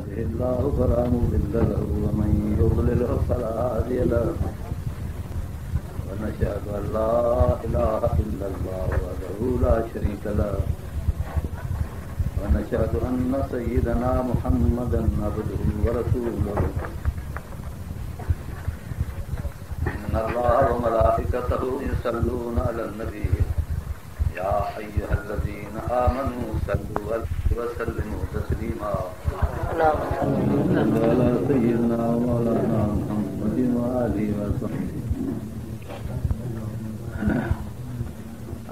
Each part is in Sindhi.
يهده الله فلا مضل له ومن يضلله فلا هادي له ونشهد أن لا إله إلا الله وحده لا شريك له ونشهد أن سيدنا محمدا عبده ورسوله إن الله وملائكته يصلون على النبي يا أيها الذين آمنوا صلوا عليه وسلموا تسليما على سيدنا ومولانا محمد وآله وصحبه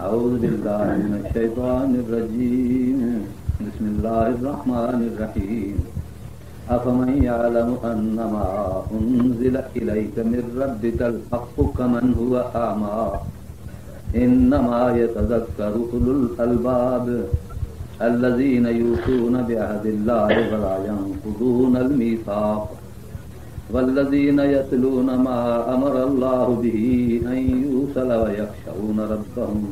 أعوذ بالله من الشيطان الرجيم بسم الله الرحمن الرحيم أفمن يعلم أنما أنزل إليك من ربك الحق كمن هو أعمى إنما يتذكر أولو الألباب الذين يوفون بعهد الله ولا ينقضون الميثاق والذين يصلون ما أمر الله به أن يوصل ويخشون ربهم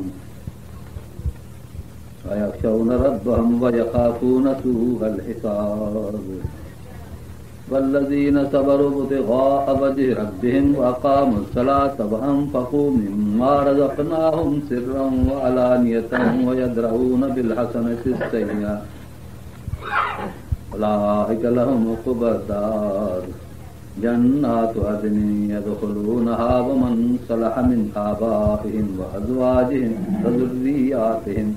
ويخشون ربهم ويخافون سوء الحساب والذين صبروا ابتغاء وجه ربهم وأقاموا الصلاة وأنفقوا مما رزقناهم سرا وعلانية ويدرؤون بالحسنة السيئة أولئك لهم عقبى الدار جنات عدن يدخلونها ومن صلح من آبائهم وأزواجهم وذرياتهم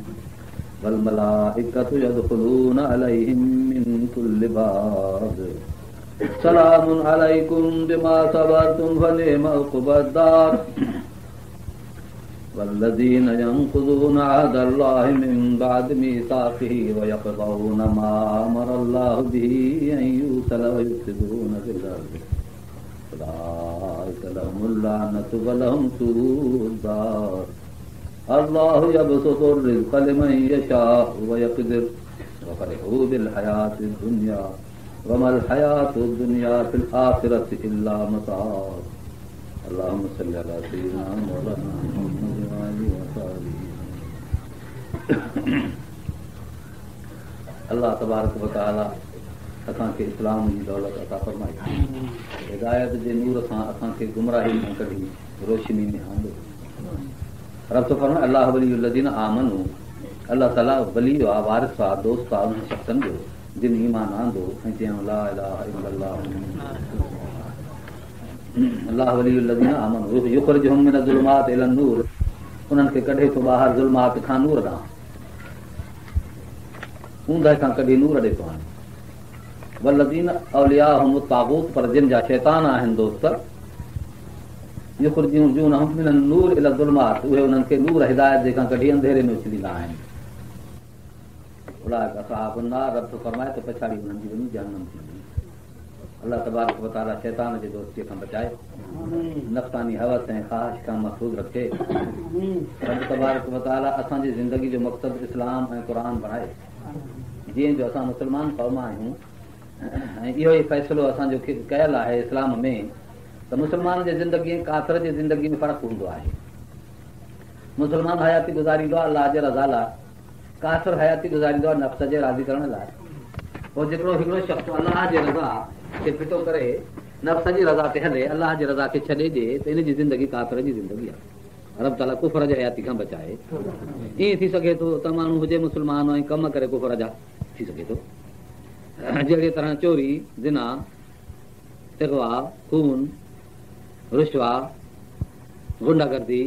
والملائكة يدخلون عليهم من كل باب سلام عليكم بما صبرتم فنعم عقبى الدار والذين ينقضون عهد الله من بعد ميثاقه ويقطعون ما أمر الله به أن يوصل ويفسدون في الأرض أولئك لهم اللعنة ولهم سوء الدار الله يبسط الرزق لمن يشاء ويقدر وفرحوا بالحياة الدنيا وما الحياة الدنيا في الآخرة إلا متاع اللهم صل على سيدنا مولانا محمد وآله وصحبه الله تبارڪ وتعاليٰ اسان کي اسلام جي دولت عطا فرمائي هدايت جي نور سان اسان کي گمراهي کان ڪڍي روشني ۾ آندو رب ٿو فرمائي الله ولي الذين آمنوا الله تعاليٰ ولي آ وارث آ دوست آ انهن شخصن جو جن ايمان آندو ۽ چيائون لا اله الا الله الله ولي الذين آمنوا يخرجهم من الظلمات الى النور انهن کي ڪڍي ٿو ٻاهر ظلمات کان نور ڏانهن اوندهه کان ڪڍي نور ڏي ٿو آڻي والذين اولياءهم الطاغوت پر جن جا شيطان آهن دوست يخرجونهم من النور الى الظلمات اهي انهن کي نور هدايت جي کان ڪڍي انڌيري ۾ اڇليندا آهن اولئڪ اصحاب النار رب ٿو فرمائي ته پڇاڙي انهن جي وڃي جهنم ٿيندي الله تبارڪ وتعاليٰ شيطان جي دوستيء کان بچائي نفساني هوس ۽ خواهش کان محفوظ رکي رب تبارڪ وتعاليٰ اسان جي زندگي جو مقصد اسلام ۽ قرآن بڻائي جيئن جو اسان مسلمان قوم آهيون ۽ اهو ئي فيصلو اسان جو ڪيل آهي اسلام ۾ ته مسلمان جي زندگي ۽ ڪافر جي زندگي ۾ فرق هوندو آهي مسلمان حياتي گذاريندو آهي الله جي رضا لاء ڪافر حياتي گذاريندو آهي نفس جي راضي ڪرڻ لاء. پوء جيڪڏهن هڪڙو شخص الله جي رضا کي ڦٽو ڪري نفس جي رضا تي هلي الله جي رضا کي ڇڏي ڏئي ته ان جي زندگي ڪافر جي زندگي آهي. رب تعاليٰ ڪفر جي حياتي کان بچائي. ائين ٿي سگهي ٿو ته ماڻهو هجي مسلمان ۽ ڪم ڪري ڪفر جا ٿي سگهي ٿو جهڙي طرح چوري، زنا، اغوا، خون، رشوت، غنڊا گردي،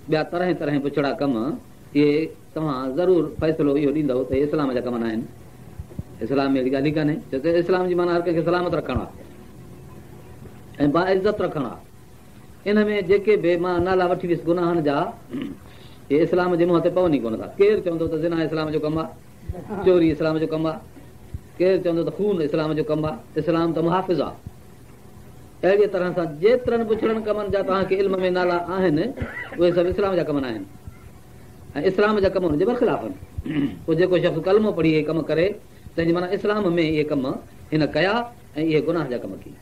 ٻيا طرحين طرحين بڇڙا ڪم اهي توهان ضرور فيصلو اهو ڏيندؤ ته اهي اسلام جا ڪم ناهن. اسلام ۾ اهڙي ڳالهه ئي ڪانهي. ڇو ته اسلام جي معنيٰ هر ڪنهن کي سلامت رکڻ آهي ۽ باعزت رکڻ آهي. ان ۾ جيڪي به مان نالا وٺي ويس گناهن جا اهي اسلام جي منهن تي پون ئي ڪونه ٿا. ڪير چوندو ته زنا اسلام جو ڪم آهي؟ چوري اسلام جو ڪم آهي؟ ڪير چوندو ته خون اسلام جو ڪم آهي؟ اسلام ته محافظ آهي. اهڙيء طرح سان جيترن بڇڙن ڪمن جا توهان کي علم ۾ نالا آهن اهي سڀ اسلام جا ڪم نه آهن ۽ اسلام جا ڪم ان جي برخلاف آهن. پوء جيڪو شخص ڪلمو پڙهي اهي ڪم ڪري تنهن جي معنيٰ اسلام ۾ اهي ڪم هن ڪيا ۽ اهي گناهه جا ڪم ڪيا.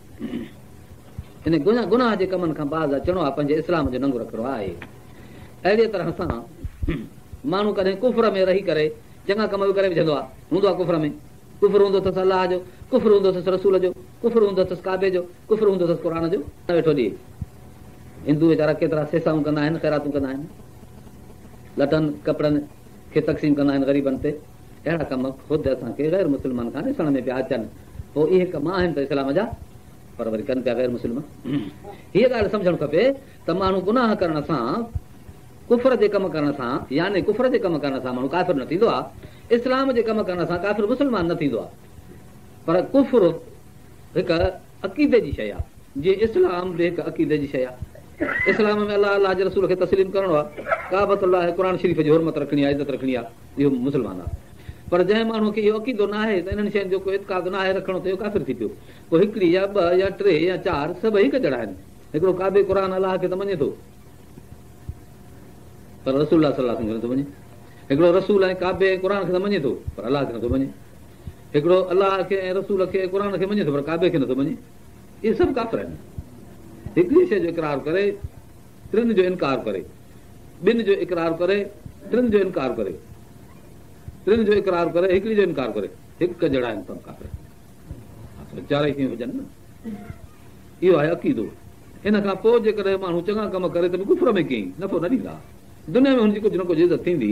ان گناهه جي ڪمن کان باز اچڻو آهي پنهنجي اسلام جو ننگ رکڻو آهي. اهڙيء طرح سان ماڻهو ڪڏهن ڪفر ۾ رهي ڪري چڱا ڪم به ڪري وجهندو آهي هوندو آهي ڪفر ۾. ڪفر هوندو اٿس الله جو، ڪفر هوندو اٿس رسول جو، ڪفر هوندو اٿس ڪعبي جو، ڪفر هوندو اٿس قرآن جو. نه ويٺو ڏئي. هندو ويچارا ڪيترا سيسائون ڪندا آهن، خيراتون ڪندا آهن، لٽن ڪپڙن کي تقسيم ڪندا آهن غريبن تي. اهڙا ڪم خود اسان کي غير مسلمن کان ڏسڻ ۾ پيا اچن. پوء اهي ڪم آهن ته اسلام جا، پر وري ڪن پيا غير مسلم. هيء ڳالهه سمجهڻ کپي ته ماڻهو گناهه ڪرڻ سان، ڪفر جي ڪم ڪرڻ سان، يعني ڪفر جي ڪم ڪرڻ سان ماڻهو ڪافر نه ٿيندو آهي، اسلام جي ڪم ڪرڻ سان ڪافر مسلمان نه ٿيندو آهي، پر ڪفر هڪ عقيدي جي شيء آهي، جيئن اسلام به هڪ عقيدي جي شيء آهي. اسلام ۾ الله، الله جي رسول کي تسليم ڪرڻو آهي، ڪعبة الله ۽ قرآن شريف جي حرمت رکڻي آهي، عزت رکڻي آهي، اهو مسلمان آهي. پر جنهن ماڻهوء کي اهو عقيدو ناهي ته انهن شين جو ڪو اعتقاد ناهي رکڻو ته اهو ڪافر ٿي پيو. پوء هڪڙي يا ٻه يا ٽي يا چار سڀ هڪ جهڙا آهن. هڪڙو ڪعبي، قرآن، الله کي ته مڃي ٿو پر رسول الله صلي الله عليه وسلم کي نٿو مڃي. هڪڙو رسول ۽ ڪعبي ۽ قرآن کي ته مڃي ٿو پر الله کي نٿو مڃي. هڪڙو الله کي ۽ رسول کي ۽ قرآن کي مڃي ٿو پر ڪعبي کي نٿو مڃي. اهي سڀ ڪافر آهن. هڪڙي شيء جو اقرار ڪري ٽن جو انڪار ڪري، ٻن جو اقرار ڪري ٽن جو انڪار ڪري، ٽن جو اقرار ڪري هڪڙي جو انڪار ڪري، هڪ جهڙا آهن سڀ ڪافر. چارئي شيون هجن نه. اهو آهي عقيدو. ان کان پوء جيڪڏهن ماڻهو چڱا ڪم ڪري ته به ڪفر ۾ ڪيئي نفعو نه ڏيندا. دنيا ۾ هن جي ڪجهه نه ڪجهه عزت ٿيندي،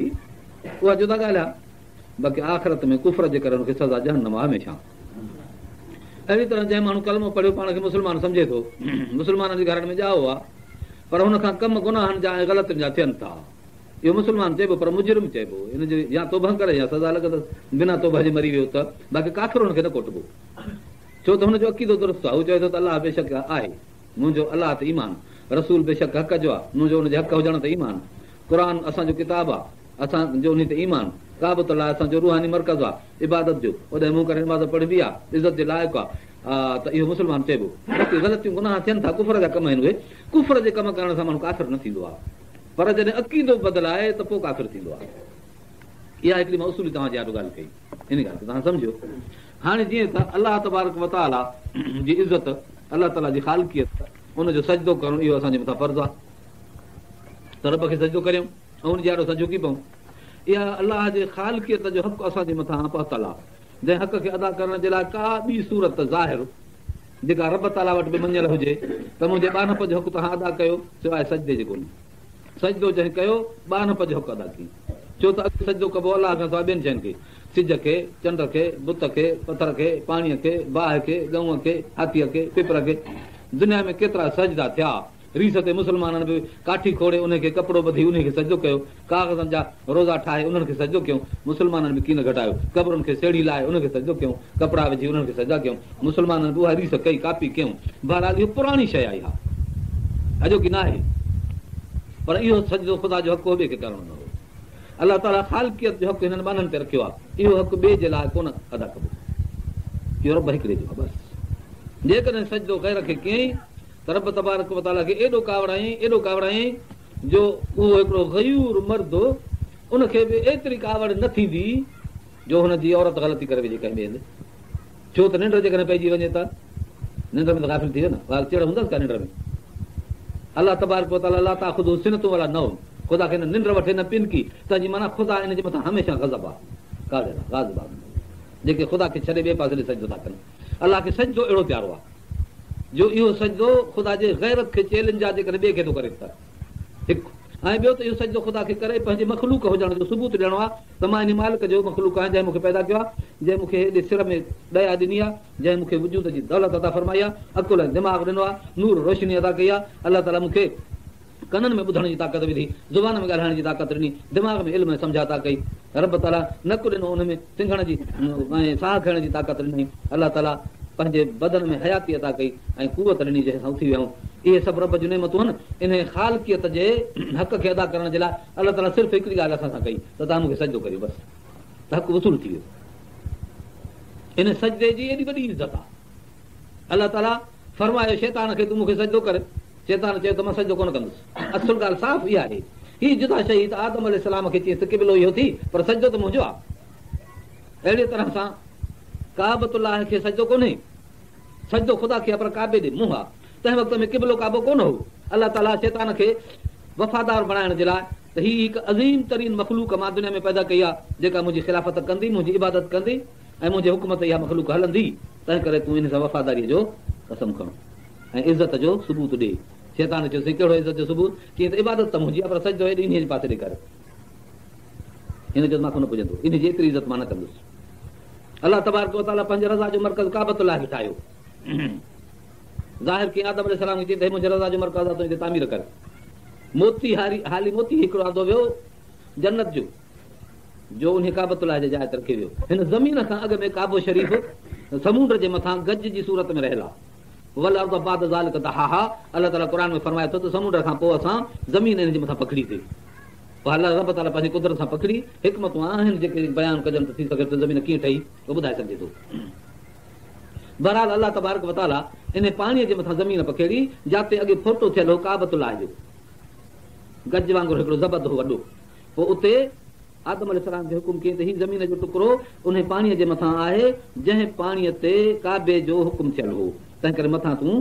اها جدا ڳالهه آهي. باقي آخرت ۾ ڪفر جي ڪري هن کي سزا جهنم آهي هميشه. اهڙي طرح جنهن ماڻهو ڪلمو پڙهيو پاڻ کي مسلمان سمجهي ٿو، مسلمانن جي گهرن ۾ ڄائو آهي، پر هن کان ڪم گناهن جا ۽ غلطين جا ٿين ٿا. اهو مسلمان چئبو پر مجرم چئبو. ان جي يا توبه ڪري يا سزا لڳندس. بنا توبه جي مري ويو ته باقي ڪافر هن کي نه ڪوٺبو. ڇو ته هن جو عقيدو درست آهي. هو چوي ٿو ته الله بيشڪ آهي، منهنجو الله تي ايمان، رسول بيشڪ حق جو آهي، منهنجو ان جي حق هجڻ تي ايمان، قرآن اسان جو ڪتاب آهي، اسان جو انهي تي ايمان، ڪعبة الله اسان جو روحاني مرڪز آهي عبادت جو، اوڏانهن منهن ڪري نماز پڙهبي آهي، عزت جي لائق آهي ته اهو مسلمان چئبو. باقي غلطيون گناهه ٿين ٿا، ڪفر جا ڪم آهن اهي، ڪفر جي ڪم ڪرڻ سان ماڻهو ڪافر نه ٿيندو آهي، پر جڏهن عقيدو بدلائي ته پوء ڪافر ٿيندو آهي. اها هڪڙي مان اصولي توهان جي آڏو ڳالهه ڪئي، ان ڳالهه کي توهان سمجهيو. هاڻي جيئن ته الله تبارڪ وتعاليٰ جي عزت، الله تعاليٰ جي خالقيت، ان جو سجدو ڪرڻ اهو اسان جي مٿان فرض آهي ته رب کي سجدو ڪريون ۽ ان جي آڏو اسان جهڪي پئون. اها الله جي خالقيت جو حق اسان جي مٿان پهتل آهي، جنهن حق کي ادا ڪرڻ جي لاء ڪا ٻي صورت ظاهر جيڪا رب تعاليٰ وٽ به مڃيل هجي ته منهنجي ٻانهپ جو حق توهان ادا ڪيو سواء سجدي جي ڪونهي. سجدو جنهن ڪيو، ٻانهپ جو حق ادا ڪيائين. ڇو ته اڳ سجدو ڪبو الله کان سواء ٻين شين کي، سج کي، چنڊ کي، بت کي، پٿر کي، پاڻيء کي، باهه کي، ڳئونء کي، هاٿيء کي، پپر کي. دنيا ۾ ڪيترا سجدا ٿيا. ريس تي مسلمانن به ڪاٺي کوڙي انهي کي ڪپڙو ٻڌي انهي کي سجدو ڪيو. ڪاغذن جا روزا ٺاهي انهن کي سجدو ڪيون. مسلمانن به ڪين گهٽايو. قبرن کي سيڙهي لائي انهن کي سجدو ڪيون. ڪپڙا وجهي انهن کي سجدا ڪيون. مسلمانن به اها ريس ڪئي، ڪاپي ڪيون. بهرحال اهو پراڻي شيء آهي اها اڄوڪي ناهي. پر اهو سجدو خدا جو حق هو ٻئي کي ڪرڻو نه هو. الله تعاليٰ خالقيت جو حق هنن ٻانهن تي رکيو آهي. اهو حق ٻئي جي لاء ڪونه ادا ڪبو. اهو رب هڪڙي جو آهي بس. جيڪڏهن سجدو غير کي ڪيائين ته رب تبارڪ وتعاليٰ کي ايڏو ڪاوڙايائين، ايڏو ڪاوڙايائين جو اهو هڪڙو غيور مرد ان کي به ايتري ڪاوڙ نه ٿيندي جو هن جي عورت غلطي ڪري وجهي ڪنهن ٻئي هنڌ. ڇو ته ننڊ جيڪڏهن پئجي وڃي ته ننڊ ۾ ته غافل ٿي ويو نه، چڙ هوندس ڪا ننڊ ۾. الله تبارڪ وتعاليٰ لا تاخذه سنة ولا نوم خدا کي نه ننڊ وٺي نه پنڪي، تنهن جي معنيٰ خدا ان جي مٿان هميشه غضب آهي، ڪاوڙيل آهي، غاضب آهي. جيڪي خدا کي ڇڏي ٻئي پاسي ڏي سجدو ٿا ڪن. الله کي سجدو اهڙو پيارو آهي جو اهو سجدو خدا جي غيرت کي چئلينج آهي جيڪڏهن ٻئي کي ٿو ڪري ته هڪ ۽ ٻيو ته اهو سجدو خدا کي ڪري پنهنجي مخلوق هجڻ جو ثبوت ڏيڻو آهي ته مان انهي مالڪ جو مخلوق آهيان جنهن مون کي پيدا ڪيو آهي جنهن مون کي هيڏي سر ۾ ديا ڏني آهي جنهن مون کي وجود جي دولت عطا فرمائي آهي عقل ۽ دماغ ڏنو آهي نور روشني عطا ڪئي آهي الله تعاليٰ مون کي ڪنن ۾ ٻڌڻ جي طاقت وڌي، زبان ۾ ڳالهائڻ جي طاقت ڏني، دماغ ۾ علم ۽ سمجهه عطا ڪئي. رب تعاليٰ نڪ ڏنو ان ۾ سنگهڻ جي ۽ ساهه کڻڻ جي طاقت ڏني. الله تعاليٰ پنهنجي بدن ۾ حياتي عطا ڪئي ۽ قوت ڏني جنهن سان اٿي ويهون. اهي سڀ رب جون نعمتون آهن. انهيء خالقيت جي حق کي ادا ڪرڻ جي لاء الله تعاليٰ صرف هڪڙي ڳالهه اسان سان ڪئي ته توهان مون کي سجدو ڪريو بس ته حق وصول ٿي ويو. ان سجدي جي ايڏي وڏي عزت آهي. الله تعاليٰ فرمايو شيطان کي تون مون کي سجدو ڪر. شيطان چيو ته مان سجدو ڪونه ڪندس. اصل ڳالهه صاف اها آهي. هي جدا شيء هئي ته آدم عليه السلام کي چيس ته قبلو اهو ٿي پر سجدو ته منهنجو آهي. اهڙيء طرح سان ڪعبة الله کي سجدو ڪونهي. سجدو خدا کي آهي پر ڪعبي ڏي منهن آهي. تنهن وقت ۾ قبلو ڪعبو ڪونه هو. الله تعاليٰ شيطان کي وفادار بڻائڻ جي لاء ته هي هڪ عظيم ترين مخلوق مان دنيا ۾ پيدا ڪئي آهي جيڪا منهنجي خلافت ڪندي، منهنجي عبادت ڪندي. ۽ منهنجي حڪم تي اها مخلوق هلندي، تنهن ڪري تون ان سان وفاداريء جو قسم کڻ ۽ عزت جو ثبوت ڏي. شيطان چيو، سائين ڪهڙو عزت جو ثبوت؟ چيائين ته عبادت ته منهنجي آهي پر سجدو هيڏي انهيء جي پاسي ڏي ڪر. هن چيو ته مان کان نه پڄندو، انهيء جي ايتري عزت مان نه ڪندس. الله تبارڪ وتعاليٰ پنهنجي رضا جو مرڪز ڪعبة الله کي ٺاهيو. ظاهر ڪيائين آدم عليه السلام کي چيائين ته هي منهنجي رضا جو مرڪز آهي، تون هتي تعمير ڪر. موتي هاري حالي موتي هڪڙو آندو ويو جنت جو، جو انهيء ڪعبة الله جي جاء تي رکيو ويو. هن زمين کان اڳ ۾ ڪعبو شريف سمونڊ جي مٿان گج جي صورت ۾ رهيل آهي. والارض بعد ذلک دحاها الله تعاليٰ قرآن ۾ فرمائي ٿو ته سمونڊ کان پوء اسان زمين ان جي مٿان پکڙي سي. پوء الله رب تعاليٰ پنهنجي قدرت سان پکڙي. حڪمتون آهن جيڪي بيان ڪجن ته ٿي سگهي ٿو زمين ڪيئن ٺهي اهو ٻڌائي سگهجي ٿو. بهرحال الله تبارڪ وتعاليٰ انهي پاڻيء جي مٿان زمين پکيڙي جاتي اڳي ڦوٽو ٿيل هو ڪعبة الله جو گج وانگر هڪڙو زبد هو وڏو. پوء اتي آدم عليه السلام کي حڪم ڪيائين ته هي زمين جو ٽڪرو انهي پاڻيء جي مٿان آهي، جنهن پاڻيء تي ڪعبي جو حڪم ٿيل هو، تنهنڪري مٿان تون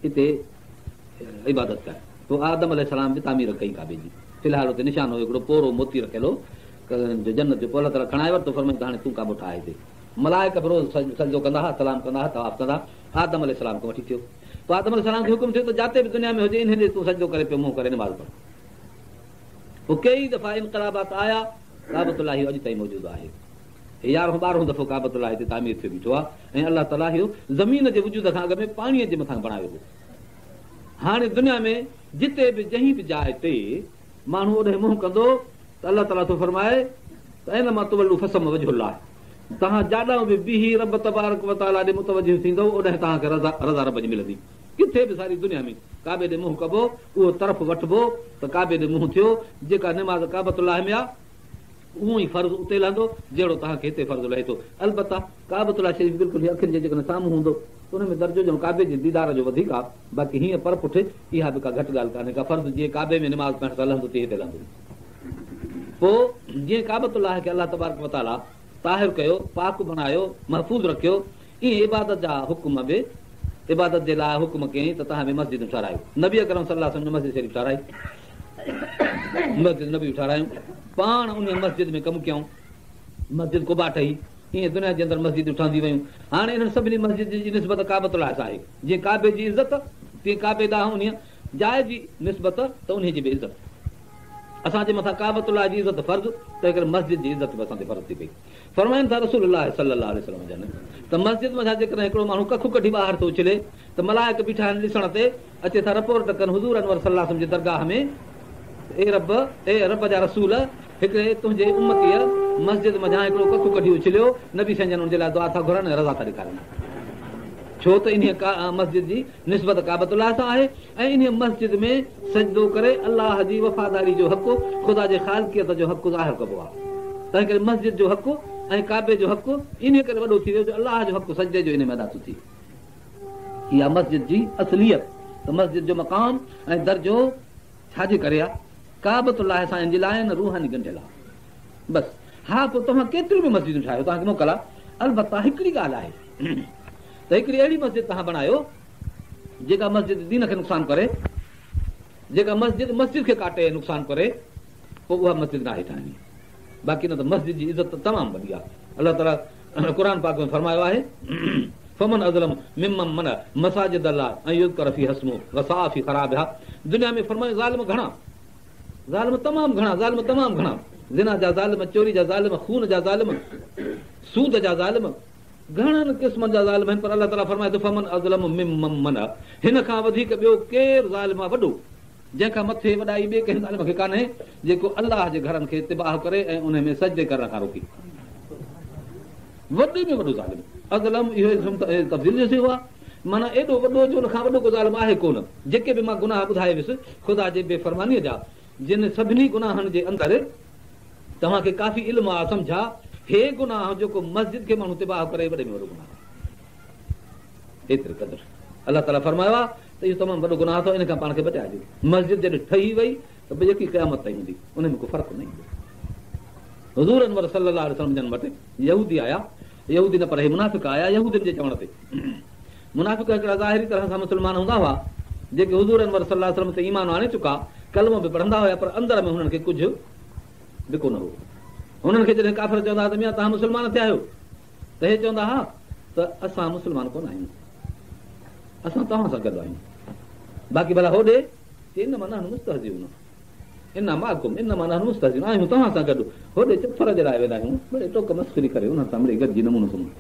اتي عبادت ڪر. پوء آدم عليه السلام به تعمير ڪئي ڪعبي جي. في الحال اتي نشان هو هڪڙو پورو موتي رکيل هو جو جنت جو. پوء الله تعاليٰ کڻائي ورتو، فرمائين ته هاڻي تون ڪعبو ٺاهه هتي. ملائڪ به روز سجدو ڪندا ها، سلام ڪندا ها، طواف ڪندا ها. آدم عليه السلام کان وٺي ٿيو. پوء آدم عليه السلام کي حڪم ٿيو ته جاتي به دنيا ۾ هجي انهي ڏي تون سجدو ڪري پيو منهن ڪري نماز پڙهه. پوء ڪيئي دفعا انقلابات آيا، ڪعبة الله اهو اڄ تائين موجود آهي. هي يارهون ٻارهون دفعو ڪعبة الله هتي تعمير ٿيو بيٺو آهي ۽ الله تعاليٰ اهو زمين جي وجود کان اڳ ۾ پاڻيء جي مٿان بڻايو هو. هاڻي دنيا ۾ جتي به جنهن به جاء تي ماڻهو اوڏانهن منهن ڪندو ته الله تعاليٰ ٿو فرمائي ته اينما تولوا فثم وجه الله توهان جاڏانهن به بيهي رب تبارڪ وتعاليٰ ڏي متوجه ٿيندؤ اوڏانهن توهان کي رضا رب جي ملندي. ڪٿي به ساري دنيا ۾ ڪعبي ڏي منهن ڪبو، اهو طرف وٺبو ته ڪعبي ڏي منهن ٿيو، جيڪا نماز ڪعبة الله ۾ آ، اهو ئي فرض اتي لهندو، جهڙو توهان کي هتي فرض لهي ٿو. البته ڪعبة الله شريف بلڪل هي اکين جي جيڪڏهن سامهون هوندو ته ان ۾ درجو ڄڻ ڪعبي جي ديدار جو وڌيڪ آ، باقي هيئن پر پٺ اها به ڪا گهٽ ڳالهه ڪانهي ڪا فرض جيئن ڪعبي ۾ نماز پڙهڻ سان لهندو تيئن هتي لهندو. پوء جيئن ڪعبة الله کي الله تبارڪ وتعاليٰ طاهر ڪيو، پاڪ بڻايو، محفوظ رکيو، ائين عبادت جا حڪم به عبادت جي لاء حڪم ڪيائين ته توهان به مسجدون ٺهرايو. نبي اڪرم صلي الله عليه وسلم مسجد شريف ٺهرائي، مسجد نبوي ٺهرايون، پاڻ انهيء مسجد ۾ ڪم ڪيائون، مسجد قباء ٺهي، ائين دنيا جي اندر مسجدون ٺهندي ويون. هاڻي انهن سڀني مسجدن جي نسبت ڪعبة الله سان آهي. جيئن ڪعبي جي عزت، تيئن ڪعبي ڏانهن انهيء جاء جي نسبت ته انهيء جي به عزت. اسان جي مٿان ڪعبة الله جي عزت فرض، تنهنڪري مسجد جي عزت به اسان تي فرض ٿي پئي. فرمائن ٿا رسول الله صلي الله عليه وسلم جن ته مسجد منجهان جيڪڏهن هڪڙو ماڻهو ڪک ڪڍي ٻاهر ٿو اڇلي ته ملائڪ بيٺا آهن ڏسڻ تي اچي ٿا رپورٽ ڪن حضور انور صلي الله عليه وسلم جي درگاهه ۾ اي رب اي رب جا رسول هڪڙي تنهنجي امتيء مسجد منجهان هڪڙو ڪک ڪڍي اڇليو نبي سائين جن ان جي لاء دعا ٿا گهرن ۽ رضا ٿا ڏيکارن ڇو ته انهيء مسجد جي نسبت ڪعبة الله سان آهي ۽ انهيء مسجد ۾ سجدو ڪري الله جي وفاداري جو حق، خدا جي خالقيت جو حق ظاهر ڪبو آهي. تنهنڪري مسجد جو حق ۽ ڪعبي جو حق انهيء ڪري وڏو ٿي ويو جو الله جو حق سجدي جو انهيء ۾ ادا ٿو ٿئي. اها مسجد جي اصليت ته مسجد جو مقام ۽ درجو ڇا جي ڪري آهي؟ ڪعبة الله سان ان جي لائن روحاني ڳنڍيل آهي. بس ها پوء توهان ڪيتريون به مسجدون ٺاهيو توهان کي موڪل آهي. البته هڪڙي ڳالهه آهي ته هڪڙي اهڙي مسجد توهان بڻايو جيڪا مسجد دين کي نقصان ڪري، جيڪا مسجد مسجد کي ڪاٽي ۽ نقصان ڪري، پوء اها مسجد ناهي ٺاهڻي. باقي نه ته مسجد جي عزت ته تمام وڏي آهي. الله تعاليٰ قرآن پاڪ ۾ فرمايو آهي، فمن اظلم ممن منع مساجد الله ان يذڪر فيها اسمه وسعيٰ في خرابها. دنيا ۾ فرمايو ظالم گهڻا، ظالم تمام گهڻا، ظالم تمام گهڻا، زنا جا ظالم، چوري جا ظالم، خون جا ظالم، سود جا ظالم، گهڻن قسمن جا ظالم آهن پر الله تعاليٰ فرمائي ٿو فمن اظلم ممن منع هن کان وڌيڪ ٻيو ڪير ظالم آهي وڏو جنهن کان مٿي وڏائي ٻئي ڪنهن ظالم کي ڪانهي جيڪو الله جي گهرن کي تباهه ڪري ۽ ان ۾ سجدي ڪرڻ کان روڪي وڏي ۾ وڏو ظالم اظلم اهو اسم تفضيل جو صيغو آهي معنيٰ ايڏو وڏو جو ان کان وڏو ڪو ظالم آهي ڪونه جيڪي به مان گناهه ٻڌائي ويس خدا جي بي فرمانيء جا جن سڀني گناهن جي اندر توهان کي ڪافي علم آ سمجهه آ هي گناهه جيڪو مسجد کي ماڻهو تباهه ڪري وڏي ۾ وڏو گناهه آ ايتري قدر الله تعالي فرمايو آ ته اهو تمام وڏو گناهه اٿو ان کان پاڻ کي بچائجو مسجد جڏهن ٺهي وئي ته به يڪي قيامت تائين هوندي ان ۾ ڪو فرق نه ايندو حضور انور صلي الله عليه وسلم جن وٽ يهودي آيا يهودي نه پر هي منافق آيا يهودين جي چوڻ تي منافق هڪڙا ظاهري طرح سان مسلمان هوندا هئا، جيڪي حضور انور صلي الله عليه وسلم تي ايمان آڻي چڪا، ڪلمو به پڙهندا هيا پر اندر ۾ هنن کي ڪجهه به ڪونه هو. هنن کي جڏهن ڪافر چوندا هئا ته ميان توهان مسلمان ٿيا آهيو؟ ته هي چوندا ها ته اسان مسلمان ڪونه آهيون، اسان توهان سان گڏ آهيون. باقي ڀلا هوڏي چي انما نحن مستهزئون انا معڪم انما نحن مستهزئون آهيون توهان سان گڏ، هوڏي چٿر جي لاء ويندا آهيون، مڙئي ٽوڪ مسخري ڪري انهن سان مڙئي گڏجي نمونو سمونو،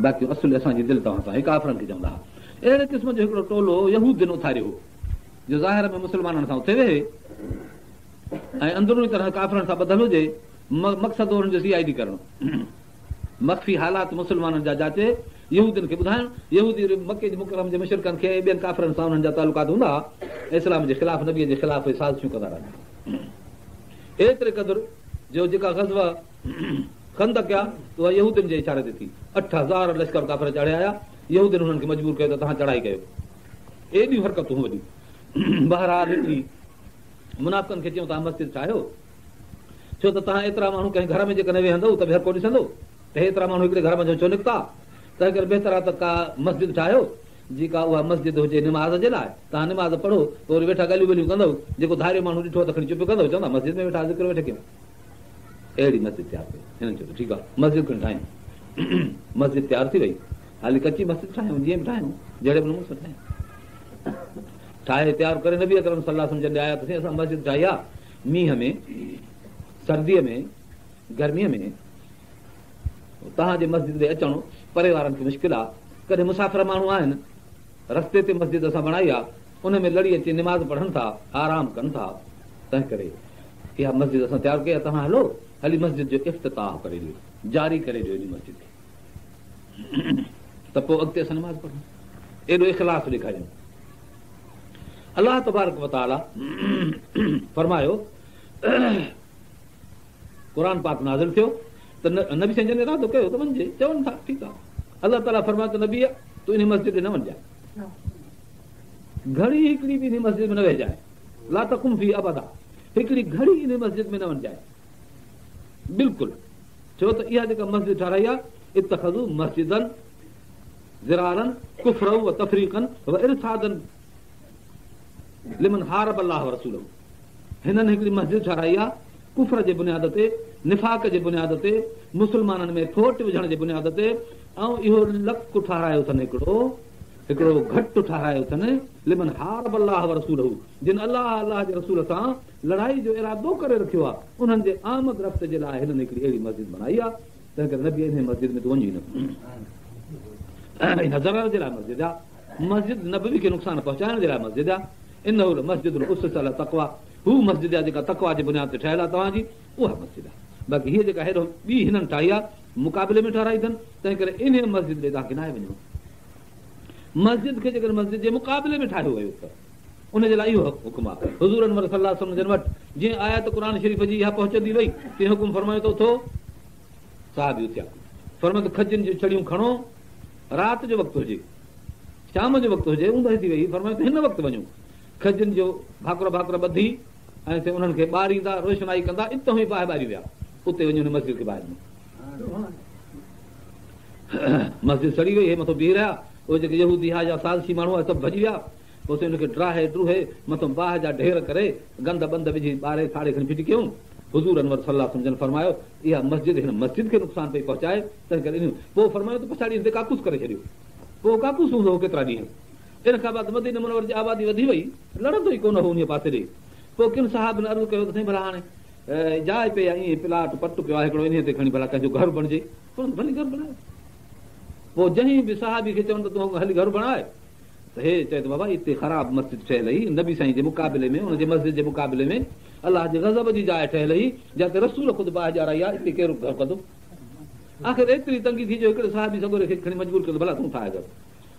باقي اصل اسان جي دل توهان سان آهي. ڪافرن کي چوندا ها. اهڙي قسم جو هڪڙو ٽولو يهودين اٿاريو هو جو ظاهر ۾ مسلمانن سان اٿي ويهي ۽ اندروني طرح ڪافرن سان ٻڌل هجي، مقصد هو انهن جو سي I D ڪرڻ. مخفي حالات مسلمانن جا جاچي يهودين کي ٻڌائڻ، يهودي وري مڪي جي مڪرم جي مشرڪن کي ۽ ٻين ڪافرن سان انهن جا تعلقات هوندا ها ۽ اسلام جي خلاف نبي جي خلاف اهي سازشون ڪندا رهندا ها. ايتري قدر جو جيڪا غزوه خندق آ اها يهودين جي اشاري تي ٿي. 8000 لشڪر ڪافر چاڙهي آيا، يهودين انهن کي مجبور ڪيو ته توهان چڙهائي ڪيو. ايڏيون حرڪتون وڏيون. بهرحال هڪڙي منافقن کي چيو توهان مسجد ٺاهيو. ڇو ته توهان ايترا ماڻهو ڪنهن گهر ۾ جيڪڏهن ويهندؤ ته به هر ڪو ڏسندو ته هي ايترا ماڻهو هڪڙي گهر منجهان ڇو نڪتا؟ تنهنڪري بهتر آهي ته ڪا مسجد ٺاهيو، جيڪا اها مسجد هجي نماز جي لاء، توهان نماز پڙهو، پوء وري ويٺا ڳالهيون ٻولهيون ڪندؤ، جيڪو ڌاريو ماڻهو ڏٺو ته کڻي چپ ڪندو، چوندا مسجد ۾ ويٺا ذڪر ويٺي ڪيون. اهڙي مسجد تيار ڪيو. هنن چيو ته ٺيڪ آهي، مسجد کڻي ٺاهيون. مسجد تيار ٿي وئي. حالي ڪچي مسجد ٺاهيون، جيئن به ٺاهيون، جهڙي به نموني سان ٺاهيون. ٺاهي تيار ڪري نبي اڪرم صلي الله عليه وسلم جن ڏي آيا ته سائين اسان مسجد ٺاهي آهي. مينهن ۾، سرديء ۾، گرميء ۾ توهان جي مسجد ڏي اچڻ پري وارن کي مشڪل آ. ڪڏهن مسافر ماڻهو آهن، رستي تي مسجد اسان بڻائي آ، ان ۾ لڙي اچي نماز پڙهن ٿا، آرام ڪن ٿا، تنهنڪري اها مسجد اسان تيار ڪئي آ، توهان هلو، هلي مسجد جو افتتاح ڪري ڏيو، جاري ڪري ڏيو ان مسجد کي ته پوء اڳتي اسان نماز پڙهون. ايڏو اخلاص ڏيکاريون. الله تبارڪ وتعاليٰ فرمايو قرآن پاڪ نازل ٿيو ته نبي سائين جن ارادو ڪيو ته وڃجي چون ٿا ٺيڪ آهي الله تعاليٰ فرمايو ته نبي تون ان مسجد ۾ نه وڃجانء گهڙي هڪڙي به ان مسجد ۾ نه ويهجانء لا تقم فيه ابدا هڪڙي گهڙي ان مسجد ۾ نه وڃجانء بلڪل ڇو ته اها جيڪا مسجد ٺهرائي آهي اتخذوا مسجدا ضرارا ڪفرا و تفريقا و ارصادا لمن حارب الله ورسوله هنن هڪڙي مسجد ٺهرائي آهي ڪفر جي بنياد تي، نفاق جي بنياد تي، مسلمانن ۾ ڦوٽ وجهڻ جي بنياد تي ۽ اهو لڪ ٺهرايو اٿن هڪڙو هڪڙو گهٽ ٺهرايو اٿن لمن حارب الله ورسوله جن الله الله جي رسول سان لڙائي جو ارادو ڪري رکيو آهي انهن جي آمد رفت جي لاء هنن هڪڙي اهڙي مسجد بڻائي آهي تنهن ڪري نبي انهيء مسجد ۾ تون وڃ ئي نه. اها ضرر جي لاء مسجد آهي. مسجد نبوي کي نقصان پهچائڻ جي لاء مسجد آهي. انه لمسجد اسس علي التقويٰ هو مسجد آهي جيڪا تقويٰ جي بنياد تي ٺهيل آهي توهان جي اها مسجد آهي. باقي هيء جيڪا هيڏو ٻي هنن ٺاهي آهي مقابلي ۾ ٺهرائي اٿن تنهن ڪري انهيء مسجد ڏي توهان کي ناهي وڃڻو. مسجد کي جيڪڏهن مسجد جي مقابلي ۾ ٺاهيو ويو ته ان جي لاء اهو حڪم آهي. حضور انور صلي الله عليه وسلم جن وٽ جيئن آيت قرآن شريف جي اها پهچندي وئي تيئن حڪم فرمايو ته اٿو. صحابي اٿيا. فرمايو ته کجين جون ڇڙيون کڻو، رات جو وقت هجي، شام جو وقت هجي، اوندهه ٿي وئي، فرمايو ته هن وقت وڃو، کجين جو ڀاڪر ڀاڪر ٻڌي ۽ سي انهن کي ٻاريندا، روشنائي ڪندا، اتان ئي باهه ٻاري ويا، اتي وڃي ان مسجد کي باهه ڏني. مسجد سڙي وئي، هي مٿو بيهي رهيا، اهي جيڪي يهودي ها يا سازشي ماڻهو هئا سڀ ڀڄي ويا، پوء سي ان کي ڊاهي ڊوهي، مٿو باهه جا ڍير ڪري، گند بند وجهي ٻاري ساڙي کڻي ڦٽي ڪيائون. حضور انور صلي الله عليه وسلم جن فرمايو، اها مسجد هن مسجد کي نقصان پئي پهچائي، تنهن ڪري انهيء پوء فرمايو ته پڇاڙي هن تي ڪاڪوس ڪري ڇڏيو. پوء ڪاڪوس هوندو هو ڪيترا ڏينهن. ان کان بعد مديني منور جي آبادي وڌي وئي، لڙندو ئي ڪونه هو انهيء پاسي ڏي. پوء ڪن صحابين عرض ڪيو ته سائين ڀلا هاڻي جاء پئي آهي ائين پلاٽ پٽ پيو آهي هڪڙو انهيء تي کڻي ڀلا ڪنهن جو گهر بڻجي. فرمايو ڀلي گهر بڻايو. پوء جنهن به صحابي کي چون ته تون هلي گهر بڻاء ته هي چئي ٿو بابا اتي خراب مسجد ٺهيل هئي نبي سائين جي مقابلي ۾ ان جي مسجد جي مقابلي ۾ الله جي غضب جي جاء ٺهيل هئي جتي رسول خود باهه ڏيارائي آهي اتي ڪير گهر ڪندو آخر ايتري تنگي ٿي جو هڪڙي صحابي سڳوري کي کڻي مجبور ڪيو ڀلا تون ٺاهه گهر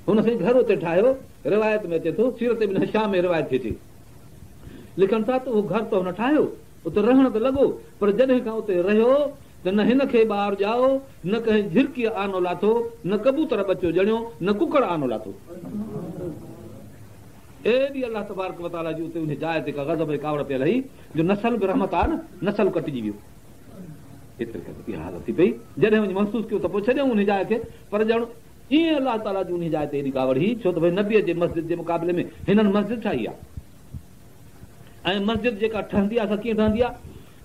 هن سائين گهر اتي ٺاهيو روايت ۾ اچي ٿو سيرت ابن هشام ۾ روايت ٿئي ٿي لکن ٿا ته اهو گهر ته هن ٺاهيو اتي رهڻ ته لڳو پر جڏهن کان اتي رهيو ته نه هن کي ٻار ڄائو، نه ڪنهن جهرڪيء آنو لاٿو، نه ڪبوتر ٻچو ڄڻيو، نه ڪڪڙ آنو لاٿو. ايڏي الله تبارڪ و تعاليٰ جي اتي انهيء جاء تي ڪا غضب ۽ ڪاوڙ پيل هئي جو نسل به رحمت آ نه، نسل ڪٽجي ويو. ايتري قدر اها حالت ٿي پئي. جڏهن وڃي محسوس ڪيو ته پوء ڇڏيائون انهيء جاء کي، پر ڄڻ ائين الله تعاليٰ جي انهيء جاء تي ايڏي ڪاوڙ هئي، ڇو ته ڀئي نبيء جي مسجد جي مقابلي ۾ هنن مسجد ٺاهي آ ۽ مسجد جيڪا ٺهندي آ سا ڪيئن ٺهندي آ؟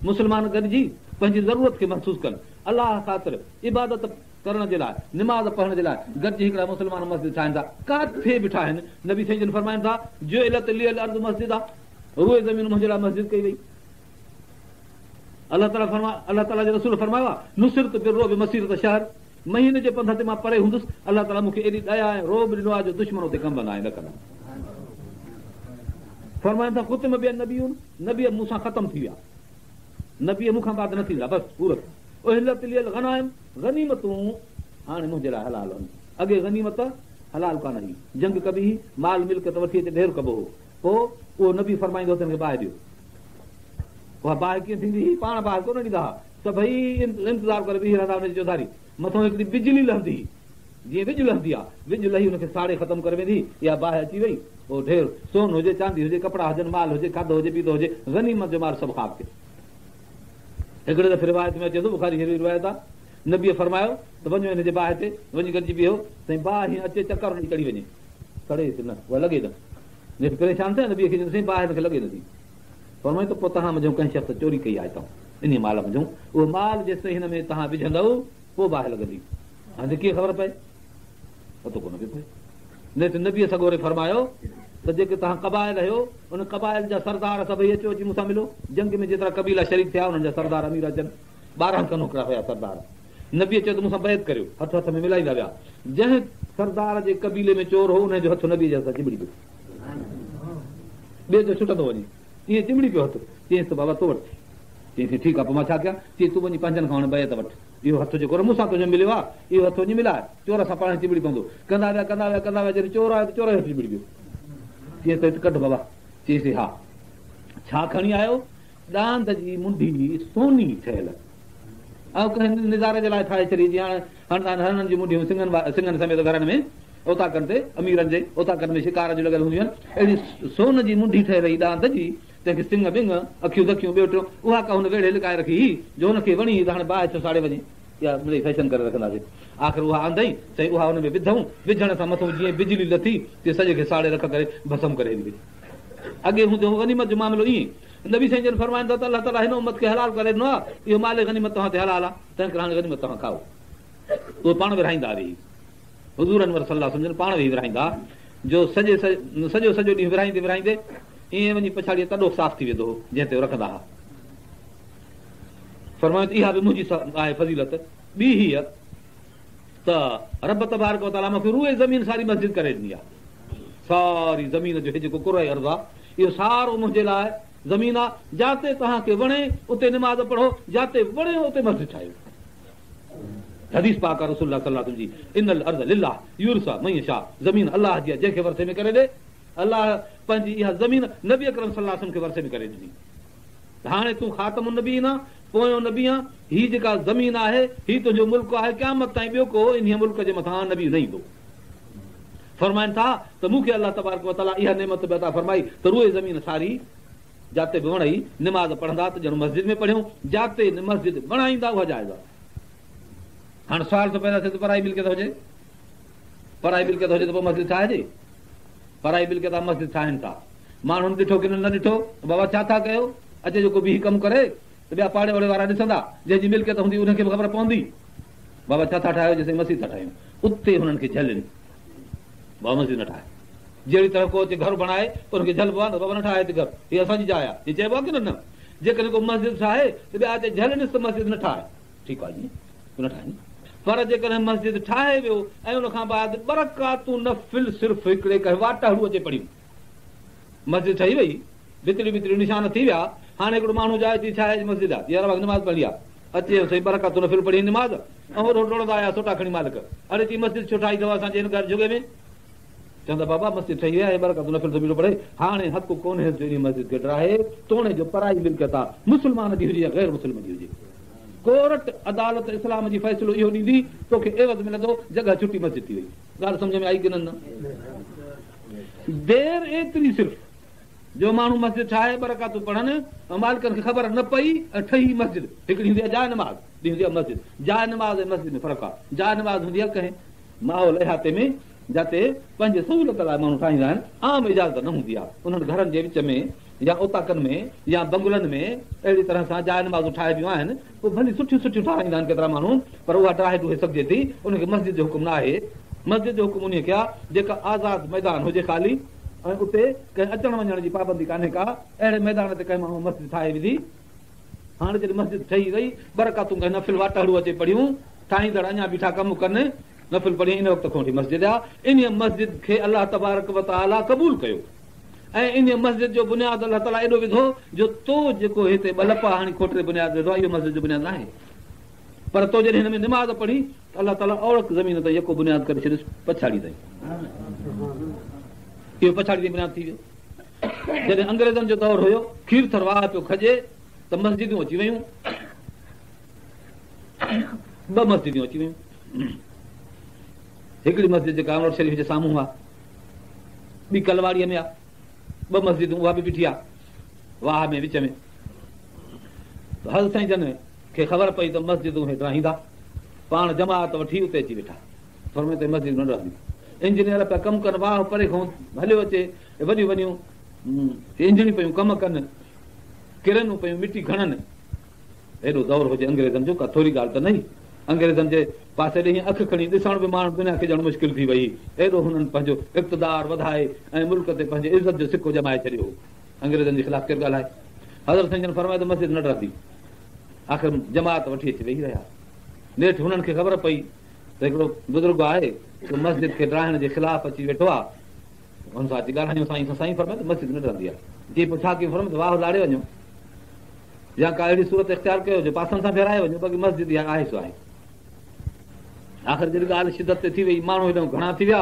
مسلمان گڏجي پنهنجي ضرورت کي محسوس ڪن، الله خاطر عبادت ڪرڻ جي لاء، نماز پڙهڻ جي لاء گڏجي هڪڙا مسلمان مسجد ٺاهين ٿا، ڪاٿي به ٺاهن، نبي سائين جن فرمائن ٿا، جعلت لي الارض مسجدا، روئي زمين منهنجي لاء مسجد ڪئي وئي. الله تعاليٰ فرما الله تعاليٰ جي رسول فرمايو آهي، نصرت بالرعب مسيرة شهر، مهيني جي پنڌ تي مان پري هوندس، الله تعاليٰ مون کي ايڏي ديا ۽ رعب ڏنو آهي جو دشمن اتي ڪنبندا ۽ ڏڪندا. فرمائن ٿا، ختم بي النبيون، نبي مون سان ختم ٿي ويا. نبي مون کان بعد نه ٿيندا، بس پورو ٿيو. احلت لي الغنائم، غنيمتون هاڻي منهنجي لاء حلال آهن. اڳي غنيمت حلال ڪانه هئي. جنگ ڪبي هئي، مال ملڪيت وٺي اچي ڍير ڪبو هو. پوء اهو نبي فرمائيندو هو ته هن کي باهه ڏيو. اها باهه ڪيئن ٿيندي هئي؟ پاڻ باهه ڪونه ڏيندا هئا. سڀئي انتظار ڪري بيهي رهندا هئا ان جي چوڌاري. مٿان هڪڙي بجلي لهندي هئي. جيئن وڄ لهندي آ، وڄ لهي ان کي ساڙي ختم ڪري ويندي هئي. اها باهه اچي وئي، اهو ڍير، سون هجي، چاندي هجي، ڪپڙا هجن، مال هجي، کاڌو هجي، پيتو هجي، غنيمت جو مال سڀ خاڪ ٿيو. هڪڙي دفعي روايت ۾ اچي ٿو، بخاري شريف جي روايت آ، نبيء فرمايو ته وڃو هن جي باهه تي وڃي گڏجي بيهو، سائين باهه هيئن اچي چڪر ڏئي چڙهي وڃي، سڙيس نه، اها لڳي نه. نيٺ پريشان ٿيا، نبيء کي چيائون سائين باهه هن کي لڳي نٿي. فرمايو ته پوء توهان منجهون ڪنهن شخص چوري ڪئي آهي اتان انهيء مال منجهون، اهو مال جيستائين هن ۾ توهان وجهندؤ پوء باهه لڳندي. هاڻي ڪيئن خبر پئي؟ پتو ڪونه پيو پئي. نيٺ نبيء سڳوري فرمايو ته جيڪي توهان قبائل آهيو، ان قبائل جا سردار سڀئي اچو اچي مون سان ملو. جنگ ۾ جيترا قبيلا شريڪ ٿيا، انهن جا سردار امير اچن. 12 کن هڪڙا هيا سردار. نبيء چيو ته مون سان بيعت ڪريو. هٿ هٿ ۾ ملائيندا ويا. جنهن سردار جي قبيلي ۾ چور هو، انهيء جو هٿ نبيء جي هٿ سان چنبڙي پيو. ٻئي جو ڇٽندو وڃي. ائين چنبڙي پيو هٿ. چيائينس ته بابا تو وٽ ٿي. چيائين ٺيڪ آهي پوء مان ڇا ڪيان؟ چيائين تون وڃي پنهنجن کان هاڻي بيعت وٺ. اهو هٿ جيڪو مون سان تنهنجو مليو آهي، اهو هٿ وڃي ملاء. چور سان پاڻ چنبڙي پوندو. ڪندا ويا، ڪندا ويا، ڪندا ويا، جڏهن چور آيو ته چور جو هٿ چنبڙي پيو. چيائينس ته هت ڪڍ بابا. چيائينس ها. ڇا کڻي آيو؟ ڏاند جي منڍي سوني ٺهيل ۽ ڪنهن نظاري جي لاء ٺاهي ڇڏي، جيئن هاڻي هڻندا آهن هرڻن جون منڍيون سڱن سميت گهرن ۾ اوطاقن تي، اميرن جي اوطاقن ۾ شڪار جون لڳل هونديون آهن. اهڙي سون جي منڍي ٺهيل هئي ڏاند جي. تنهن کي سڱ ٻڱ، اکيون دکيون، ٻيو ٽيون، اها ڪا هن ويڙهي لڪائي رکي هئي، جو هن کي وڻي هئي ته هاڻي باهه ڇو ساڙي وڃي، اها مڙئي فيشن ڪري رکنداسين. آخر اها آندائين، سائين اها هن ۾ وڌائون، وجهڻ سان مٿئون جيئن بجلي لٿي، تيئن سڄي کي ساڙي رک ڪري ڀسم ڪري هلي وئي. اڳي هوندو هو غنيمت جو معاملو ائين. نبي سائين جن فرمائن ٿا ته الله تعاليٰ هن امت کي حلال ڪري ڏنو آهي، اهو مال غنيمت توهان تي حلال آهي، تنهن ڪري هاڻي غنيمت توهان کائو. اهو پاڻ ورهائيندا ويهي. حضور انور صلي الله عليه وسلم جن پاڻ ويهي ورهائيندا جو سڄي سڄو سڄو ڏينهن ورهائيندي ورهائيندي ائين وڃي پڇاڙيء تڏو صاف ٿي ويندو هو جنهن تي رکندا هئا. فرمايو ته اها به منهنجي آهي فضيلت. ٻي هيء ته رب تبارڪ وتعاليٰ مون کي روئي زمين ساري مسجد ڪري ڏني آهي. ساري زمين جو هي جيڪو ڪره ارض آهي اهو سارو منهنجي لاء زمين آهي. جاتي توهان کي وڻي اتي نماز پڙهو، جاتي وڻي اتي مسجد ٺاهيو. حديث پاڪ آ رسول الله صلي الله عليه وسلم جي ان الارض لله يورثها من يشاء زمين الله جي آ جنهن کي ورثي ۾ ڪري ڏي. الله پنهنجي اها زمين نبي اڪرم صلي الله عليه وسلم کي ورثي ۾ ڪري ڏني ته هاڻي تون خاتم النبيين آن، پويون نبي آن، هي جيڪا زمين آهي هي تنهنجو ملڪ آهي، قيامت تائين ٻيو ڪو انهيء ملڪ جي مٿان نبي نه ايندو. فرمائن ٿا ته مون کي الله تبارڪ وتعاليٰ اها نعمت به عطا فرمائي ته روئي زمين ساري جاتي به وڻئي نماز پڙهندا ته ڄڻ مسجد ۾ پڙهيون، جاتي مسجد بڻائيندا اها جائز آهي. هاڻ سوال ٿو پيدا ٿئي ته پرائي ملڪيت هجي، پرائي ملڪيت هجي ته پوء مسجد ٺاهجي؟ پرائي ملڪيت آ مسجد ٺاهين ٿا. ماڻهن ڏٺو ڪي نه ڏٺو ته بابا ڇا ٿا ڪيو؟ اچي جو ڪو بيهي ڪم ڪري ته ٻيا پاڙي اوڙي وارا ڏسندا، جنهن جي ملڪيت هوندي انهن کي به خبر پوندي. بابا ڇا ٿا ٺاهيو؟ چي سائين مسجد ٿا ٺاهيون. اتي هنن کي جهلين، بابا مسجد نه ٺاهه. جهڙي طرح ڪو اچي گهر بڻائي ته هن کي جهلبو آهي نه بابا نه ٺاهه هتي گهر، هي اسان جي جاء آهي. هي چئبو آهي ڪي نه نه؟ جيڪڏهن ڪو مسجد ٺاهي ته ٻيا اچي جهلينس ته مسجد نه ٺاهه. ٺيڪ آهي جي نه ٺاهين. پر جيڪڏهن مسجد ٺاهي ويو ۽ ان کان بعد ٻه رڪعتون نفل صرف هڪڙي ڪنهن واٽهڙو اچي پڙهيون، مسجد ٺهي وئي، ڀتڙيون ٻتڙيون نشان ٿي ويا، هاڻي هڪڙو ماڻهو جو آيو چي ڇا آهي مسجد آهي، يار نماز پڙهڻي آهي، اچي سائين ٻه رڪعتون نفل پڙهي نماز ۽ هوڏو ڊوڙندا آيا سوٽا کڻي مالڪ، اڙي چي مسجد ڇو ٺاهي اٿو اسان جي هن گهر جهڳي ۾؟ چوندا بابا مسجد ٺهي وئي آهي ٻه رڪعتون نفل ٿو بيٺو پڙهي، هاڻي حق ڪونهيس جو انهي مسجد کي ڊاهي، توڻي جو پرائي ملڪيت آ، مسلمان جي هجي يا غير مسلم جي هجي. ڪورٽ، عدالت، اسلام جي فيصلو اهو ڏيندي، توکي عيوض ملندو، جڳهه ڇٽي مسجد ٿي وئي. ڳالهه سمجهه ۾ آئي ڪي نه؟ دير ايتري صرف جو ماڻهو مسجد ٺاهي ٻه رڪعتون پڙهن ۽ مالڪن کي خبر نه پئي ۽ ٺهي مسجد. هڪڙي هوندي آهي جاء نماز، ٻي هوندي آهي مسجد. جاء نماز ۽ مسجد ۾ فرق آهي. جاء نماز هوندي آهي ڪنهن ماحول احاطي ۾ جاتي پنهنجي سهولت لاء ماڻهو ٺاهيندا آهن، عام اجازت نه هوندي آهي. انهن گهرن جي وچ ۾ يا اوطاقن ۾ يا بنگلن ۾ اهڙي طرح سان جاء نمازون ٺاهبيون آهن، پوء ڀلي سٺيون سٺيون ٺاهرائيندا آهن ڪيترا ماڻهو، پر اها ڊاهي ڊوهي سگهجي ٿي، ان کي مسجد جو حڪم نه آهي. مسجد جو حڪم انهيء کي آهي، جيڪا آزاد ميدان هجي خالي ۽ اتي ڪنهن اچڻ وڃڻ جي پابندي ڪانهي ڪا، اهڙي ميدان تي ڪنهن ماڻهوء مسجد ٺاهي وڌي. هاڻي جڏهن مسجد ٺهي وئي، ٻه رڪعتون ڪنهن نفل واٽهڙو اچي پڙهيون، ٺاهيندڙ اڃا بيٺا ڪم ڪن، نفل پڙهي ان وقت کان وٺي مسجد آ. انهيء مسجد کي الله تبارڪ و تعاليٰ قبول ڪيو ۽ انهيء مسجد جو بنياد الله تعاليٰ ايڏو وڌو جو تو جيڪو هتي ٻه لپا هڻي کوٽري بنياد وڌو آهي اهو مسجد جو بنياد ناهي پر تو جڏهن هن ۾ نماز پڙهي ته الله تعاليٰ اوڙڪ زمين تائين يڪو بنياد ڪري ڇڏيس پڇاڙي تائين اهو پڇاڙي تائين بنياد ٿي ويو. جڏهن انگريزن جو دور هيو کيرٿر واهه پيو کڄي ته مسجدون اچي ويون ٻه مسجدون اچي ويون هڪڙي مسجد جيڪا امروٽ شريف جي سامهون آهي ٻي ڪلواڙيء ۾ آهي ٻه مسجدون اها به بيٺي آهي واهه ۾ وچ ۾ حضرت سائين جن کي خبر پئي ته مسجدون هي ڊاهيندا پاڻ جماعت وٺي اتي اچي ويٺا فرمايو ته مسجد نه ڊهندي انجنيئر پيا ڪم ڪن واهه پري کان هليو اچي وڏيون وڏيون انجڻيون پيون ڪم ڪن ڪرينون پيون مٽي کڻن ايڏو دور هجي انگريزن جو ڪا ٿوري ڳالهه ته نه هئي. انگريزن جي پاسي ڏي اک کڻي ڏسڻ به ماڻهن دنيا کي ڄڻ مشڪل ٿي وئي. ايڏو هنن پنهنجو اقتدار وڌائي ۽ ملڪ تي پنهنجي عزت جو سڪو ڄمائي ڇڏيو هو. انگريزن جي خلاف ڪير ڳالهائي؟ حضرت سائين جن فرمايو ته مسجد نه ڊهندي. آخر جماعت وٺي اچي ويهي رهيا. نيٺ هنن کي خبر پئي ته هڪڙو بزرگ آهي سو مسجد کي ڊاهڻ جي خلاف اچي ويٺو آهي. هن سان اچي ڳالهايون سائين سان سائين فرمايو ته مسجد نه ڊهندي آهي. چي پوء ڇا ڪيون؟ فرمايو ته واهه لاڙي وڃو. يا ڪا اهڙي صورت اختيار ڪيو جو پاسن سان ڦيرائي وڃو باقي مسجد اها آهي سو آهي. آخر جڏهن ڳالهه شدت تي ٿي وئي ماڻهو هيڏانهن گهڻا ٿي ويا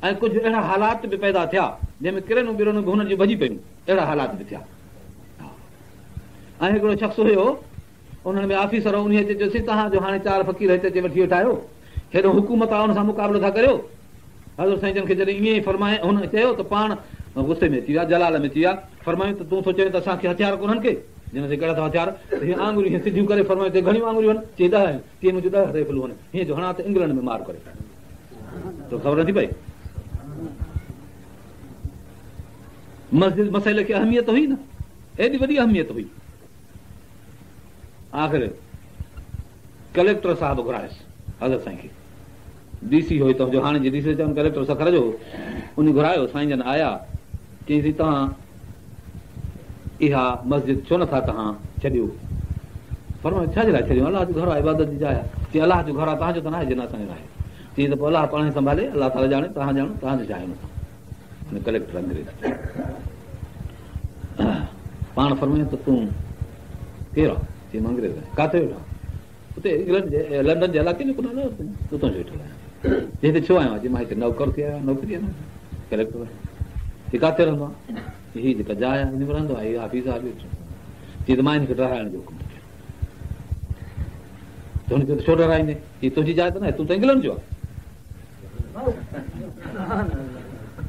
۽ ڪجهه اهڙا حالات به پيدا ٿيا جنهن ۾ ڪرينون برينون به هنن جون ڀڄي پيون اهڙا حالات به ٿيا ۽ هڪڙو شخص هيو انهن ۾ آفيسر هو انهي اچي چيو سائين توهان جو هاڻي چار فقير هتي اچي وٺي ويٺا آهيو هيڏو حڪومت آهي ان سان مقابلو ٿا ڪريو حضرت سائين جن کي جڏهن ائين فرمائي هن چيو ته پاڻ غصي ۾ اچي ويا جلال ۾ اچي ويا فرمايو ته تون ٿو چوين ته اسان کي هٿيار ڪونهن ڪي جن سائين ڪهڙا اٿو هٿيار هيئن آڱريون هيئن سڌيون ڪري فرمايو ته گهڻيون آڱريون آهن چي 10 آهن چي منهنجون 10 رائفلون آهن هيئن جو هڻان ته انگلنڊ ۾ مار ڪري تو خبر نٿي پئي مسجد مسئلي کي اهميت هئي نه ايڏي وڏي اهميت هئي آخر ڪليڪٽر صاحب گهرايس حضرت سائين کي ڊي سي هو هتان جو هاڻي جي ڊي سي چون ڪليڪٽر سکر جو هو ان گهرايو سائين جن آيا چيائين سائين توهان اها مسجد ڇو نٿا توهان ڇڏيو فرمايو ڇا جي لاء ڇڏيو الله جو گهر آهي عبادت جي جاء آهي چي الله جو گهر آهي توهان جو ته ناهي جن اسان جو ناهي چي ته پوء الله پاڻ سنڀالي الله تعاليٰ ڄاڻي توهان ڄاڻو توهان جو ڇا آهي هن سان ڪليڪٽر انگريز پاڻ فرمايو ته تون ڪير آهين؟ چيائين مان انگريز آهيان. ڪاٿي ويٺو آهين؟ اتي انگلنڊ جي لنڊن جي علائقي ۾ ڪو نالو اتان جو ويٺل آهيان. چي هتي ڇو آيو آهين؟ چي مان هتي نوڪر ٿي آيو آهيان نوڪري آهي ڪليڪٽر آهيان. چي ڪاٿي رهندو آهين؟ هي جيڪا جاء آهي ان ۾ رهندو آهي هي آفيس آهي ويٺو. چي ته مان هن کي ڊهرائڻ جو حڪم ٿو ڪيان. ته هن چيو ته ڇو ڊهرائيندين؟ هي تنهنجي جاء ته ناهي تون ته انگلنڊ جو آهين.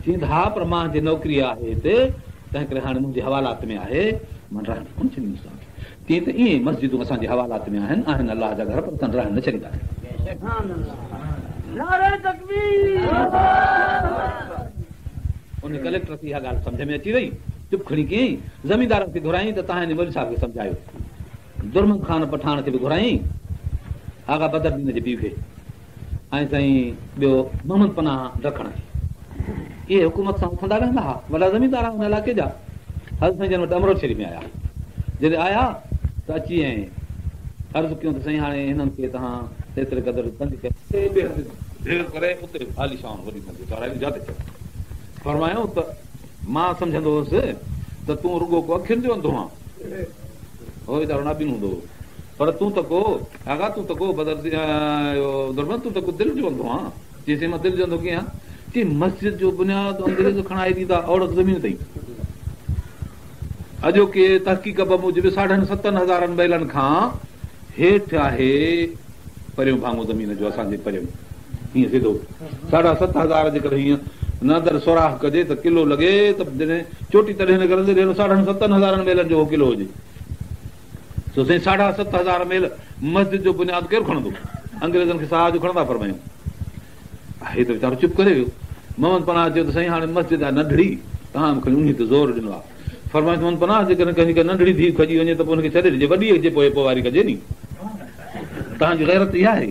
چيائين ته ها پر منهنجي نوڪري آهي هتي تنهن ڪري هاڻي منهنجي حوالات ۾ آهي مان ڊاهڻ ڪونه ڇڏيندس توهان کي. چيائين ته ائين مسجدون اسان جي حوالات ۾ آهن آهن الله جا گهر پر اسان ڊاهڻ نه ڇڏينداسين. ان ڪليڪٽر کي اها ڳالهه سمجهه ۾ اچي وئي چپ کڻي ڪيائين زميندارن کي گهرايائين ته توهان هن مولوي صاحب کي سمجهايو. درمحمد خان پٺاڻ کي به گهرايائين آغا بدر دين جي پيء کي. ۽ سائين ٻيو محمد پناهه ڊکڻ کي. اهي حڪومت سان اٿندا ويهندا ها. وڏا زميندار ها ان علائقي جا. حضرت سائين جن وٽ امروٽ شريف ۾ آيا. جڏهن آيا ته اچي ۽ عرض ڪيون ته سائين هاڻي هنن کي توهان ايتري قدر تنگ ڪيو. ٻئي هنڌ ڍير ڪري اتي عاليشان وڏي مسجد ٺهرائي جاتي چئو. فرمايائون ته مان سمجهندو هوس ته تون رڳو ڪو اکين جو انڌو آن. هو ويچارو نابين هوندو هو. پر تون ته ڪو، آغا تون ته ڪو بدر درمحمد تون ته ڪو دل جو انڌو آن. چيائين سائين مان دل جو انڌو ڪيئن آهيان؟ چيائين مسجد جو بنياد انگريز کڻائي ڏيندا اوڙڪ زمين تائين. اڄوڪي تحقيق بموجب ساڍن ستن هزارن ميلن کان هيٺ آهي پريون ڀاڱو زمين جو اسان جي پريون هيئن سڌو ساڍا ست هزار جيڪڏهن هيئن نندر سوراخ ڪجي ته قلعو لڳي ته جڏهن چوٽي تڏهن نڪرندي جڏهن ساڍن ستن هزارن ميلن جو اهو قلعو هجي. سو سائين ساڍا 7000 ميل مسجد جو بنياد ڪير کڻندو؟ انگريزن کي ساهه جو کڻندا فرمايائون. هي ته ويچارو چپ ڪري ويو. محمد پناهه چيو ته سائين هاڻي مسجد آهي ننڍڙي، توهان به کڻي انهي تي زور ڏنو آهي. فرمائي ٿو پناهه جيڪڏهن ڪنهن جي ڪا ننڍڙي ڌيء کڄي وڃي ته پوء ان کي ڇڏي ڏجي، وڏيء جي پوء پوئواري ڪجي ني. توهان جي غيرت اها آهي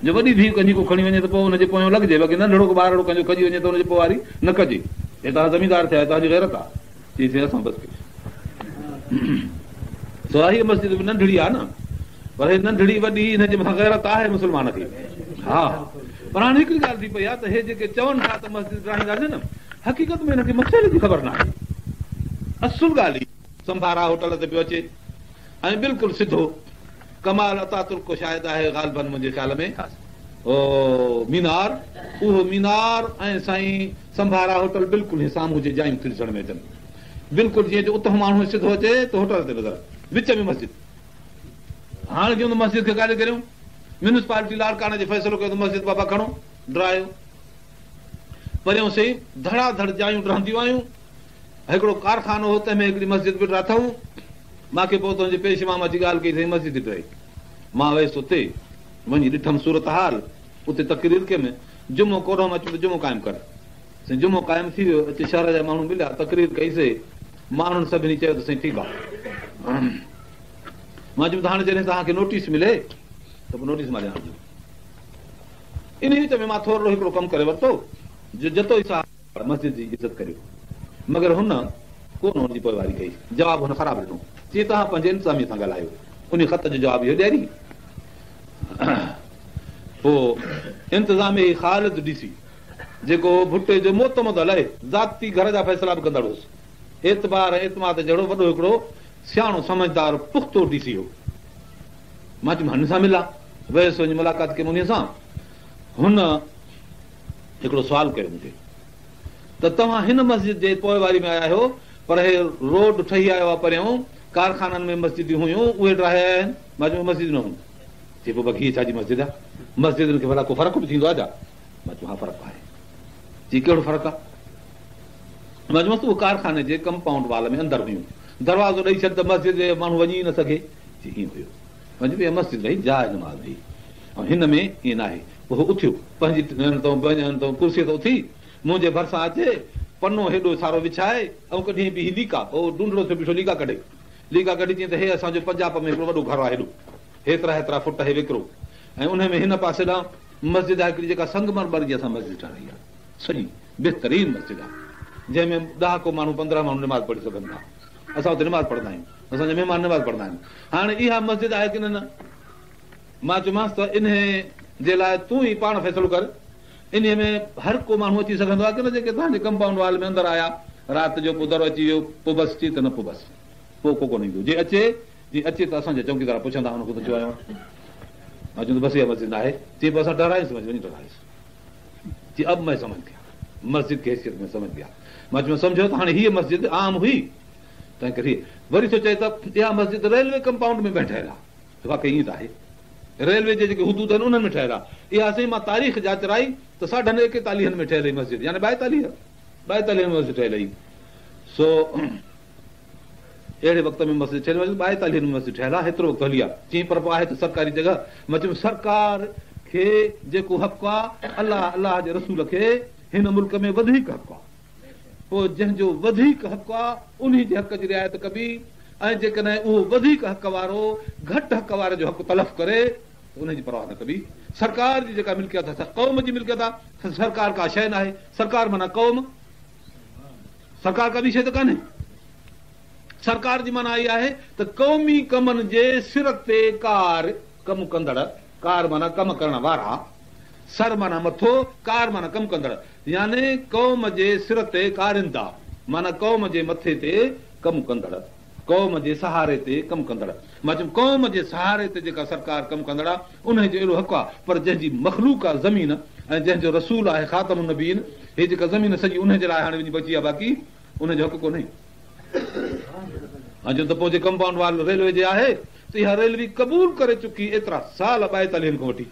جو وڏي ڌيء ڪنهن جي ڪو کڻي وڃي ته پوء ان جي پويان لڳجي، باقي ننڍڙو ڪو ٻارڙو ڪنهن جو کڄي وڃي ته ان جي پوئواري نه ڪجي. هي توهان زميندار ٿيا آهيو، توهان جي غيرت آهي. چيسين اسان بس ڪئي. سو هيء مسجد به ننڍڙي آهي نه، پر هي ننڍڙي وڏي ان جي مٿان غيرت آهي مسلمان کي. ها پر هاڻي هڪڙي ڳالهه ٿي پئي آهي ته هي جيڪي چون ٿا ته مسجد ڊاهينداسين نه، حقيقت ۾ هن کي مسئلي جي خبر ناهي. اصل ڳالهه هي. سمبارا هوٽل تي پيو اچي ۽ بلڪل سڌو ڪمال اتاترڪ شايد آهي غالباً منهنجي خيال ۾ اهو مينار اهو مينار ۽ سائين سمبارا هوٽل بلڪل هي سامهون جي جايون ٿيون ڏسڻ ۾ اچن بلڪل جيئن جو اتان ماڻهو سڌو اچي ته هوٽل تي نظر وچ ۾ مسجد هاڻ چون ته مسجد کي ڪاڏي ڪريون ميونسپالٽي لاڙڪاڻي جي فيصلو ڪيو ته مسجد بابا کڻو ڊاهيو پريون سي ڌڙا ڌڙ جايون ڊهنديون آيون. هڪڙو ڪارخانو هو، تنهن ۾ هڪڙي مسجد به ڊاٿائون. مان کي پوء تنهنجي پيش امام اچي ڳالهه ڪئي، سائين مسجد ٿي ڊهي. مان ويس اتي، وڃي ڏٺم صورتحال. اتي تقرير ڪيم، جمعو ڪونه هوم، چيم ته جمعو قائم ڪر. سائين جمعو قائم ٿي ويو، اچي شهر جا ماڻهو مليا، تقرير ڪئي سي. ماڻهن سڀني چيو ته سائين ٺيڪ آ. مان چيم ته هاڻي جڏهن توهان کي نوٽيس ملي ته پوء نوٽيس مان ڏيان ٿو. انهيء وچ ۾ مان ٿورڙو هڪڙو ڪم ڪري ورتو جو جتوئي صاحب مسجد جي عزت ڪريو، مگر هن ڪونه ان جي پوئواري ڪئي. جواب هن خراب ڏنو، چي توهان پنهنجي انتظاميه سان ڳالهايو. انهيء خط جو جواب اهو ڏياري پوء انتظاميه هي خالد ڊي سي جيڪو ڀٽي جو معتمد عليه ذاتي گهر جا فيصلا به ڪندڙ هوس، اعتبار ۽ اعتماد جهڙو وڏو هڪڙو سياڻو سمجهدار پختو ڊي سي هو. مان چيم هن سان ملان. ويس وڃي ملاقات ڪيم انهيء سان. هن هڪڙو سوال ڪيو مون کي ته توهان هن مسجد جي پوئواري ۾ آيا آهيو پر هي روڊ ٺهي آيو آهي پريون ڪارخانن ۾ مسجدون هيون اهي ڊاهي آيا آهن. مان چيم مسجد نه هيون. چي پوء باقي هيء ڇا جي مسجد آهي؟ مسجدن کي ڀلا ڪو فرق به ٿيندو آهي ڇا؟ مان چيم ها فرق آهي. چي ڪهڙو فرق آهي؟ مان چيومانس ته اهي ڪارخاني جي ڪمپائونڊ وال ۾ اندر هيون. دروازو ڏئي ڇڏ ته مسجد جي ماڻهو وڃي ئي نه سگهي. چي ائين هيو. مان چيم اها مسجد هئي جاء نماز هئي ۽ هن ۾ ائين ناهي. پوء هو اٿيو پنهنجي ڪرسيء تان اٿي منهنجي ڀرسان اچي پنو هيڏو سارو وڇائي ۽ ڪڍيائين بيهي ليڪا. هو ڊونڊڙو ٿيو بيٺو ليڪا ڪڍي. ليڪا ڪڍي چيائين ته هي اسان جو پنجاب ۾ هڪڙو وڏو گهر آهي هيڏو هيترا هيترا فٽ هي ويڪرو ۽ انهي ۾ هن پاسي ڏانهن مسجد آهي هڪڙي جيڪا سنگ مرمر جي اسان مسجد ٺهرائي آهي. سڄي بهترين مسجد آهي جنهن ۾ ڏهاڪو ماڻهو پندرهن ماڻهو نماز پڙهي سگهن ٿا. اسان اتي نماز پڙهندا آهيون، اسان جا مهمان نماز پڙهندا آهن. هاڻي اها مسجد آهي ڪي نه نه؟ مان چيومانس ته انهي جي لاء تون ئي پاڻ فيصلو ڪر. انهي ۾ هر ڪو ماڻهو اچي سگهندو آهي ڪي نه جيڪي توهان جي ڪمپائونڊ وال ۾ اندر آيا رات جو پوء در اچي ويو پوء بس چي ته نه پوء بس پوء ڪو ڪونه ايندو جي اچي جي اچي ته اسان جا چوڪيدار پڇندا هن کان ته ڇو آيو آهين؟ مان چيم ته بس اها مسجد نه آهي. چي پوء اسان ڊهرايوسين مسجد وڃي ڊهرايوسين. چي اب مين سمجه گيا مسجد ڪي حيثيت مين سمجه گيا مان چيم سمجهيو ته هاڻي هيء مسجد عام هئي تنهن ڪري وري ٿو چئي ته اها مسجد ريلوي ڪمپائونڊ ۾ به ٺهيل آهي واقعي ائين ته آهي ريلوي جي جيڪي حدود آهن انهن ۾ ٺهيل آهي اها سائين مان تاريخ جاچرائي ته ساڍن ايڪيتاليهن ۾ ٺهيل هئي مسجد يعني ٻائيتاليهه ٻائيتاليهن ۾ مسجد ٺهيل هئي سو اهڙي وقت ۾ مسجد ٺهيل هئي، ٻائيتاليهن ۾ مسجد ٺهيل آهي، هيترو وقت هلي آ. چيائين پر پوء آهي ته سرڪاري جڳهه. مان چيم سرڪار کي جيڪو حق آ، الله، الله جي رسول کي هن ملڪ ۾ وڌيڪ حق آ. پوء جنهن جو وڌيڪ حق آ، انهي جي حق جي رعايت ڪبي ۽ جيڪڏهن اهو وڌيڪ حق وارو گهٽ حق واري جو حق تلف ڪري ته انهي جي پرواهه نه ڪبي. سرڪار جي جيڪا ملڪيت آ سا قوم جي ملڪيت آ. سرڪار ڪا شيء ناهي. سرڪار معنيٰ قوم. سرڪار ڪا ٻي شيء ته ڪانهي. سرڪار جي معنيٰ اها آهي ته قومي ڪمن جي سر تي ڪار، ڪم ڪندڙ، ڪار معنيٰ ڪم ڪرڻ وارا، سر معنيٰ مٿو، ڪار معنيٰ ڪم ڪندڙ، يعني قوم جي سر تي ڪارندا معنيٰ قوم جي مٿي تي ڪم ڪندڙ، قوم جي سهاري تي ڪم ڪندڙ. مان چيم قوم جي سهاري تي جيڪا سرڪار ڪم ڪندڙ آ، انهيء جو اهڙو حق آ، پر جنهن جي مخلوق آ زمين ۽ جنهن جو رسول آهي خاتم النبيين، هي جيڪا زمين سڄي انهيء جي لاء هاڻي وڃي بچي آ، باقي انهيء جو حق ڪونهي. مان چيم ته پوء جي ڪمپائونڊ وال ريلوي جي آهي ته اها ريلوي قبول ڪري چڪي ايترا سال ٻائيتاليهن کان وٺي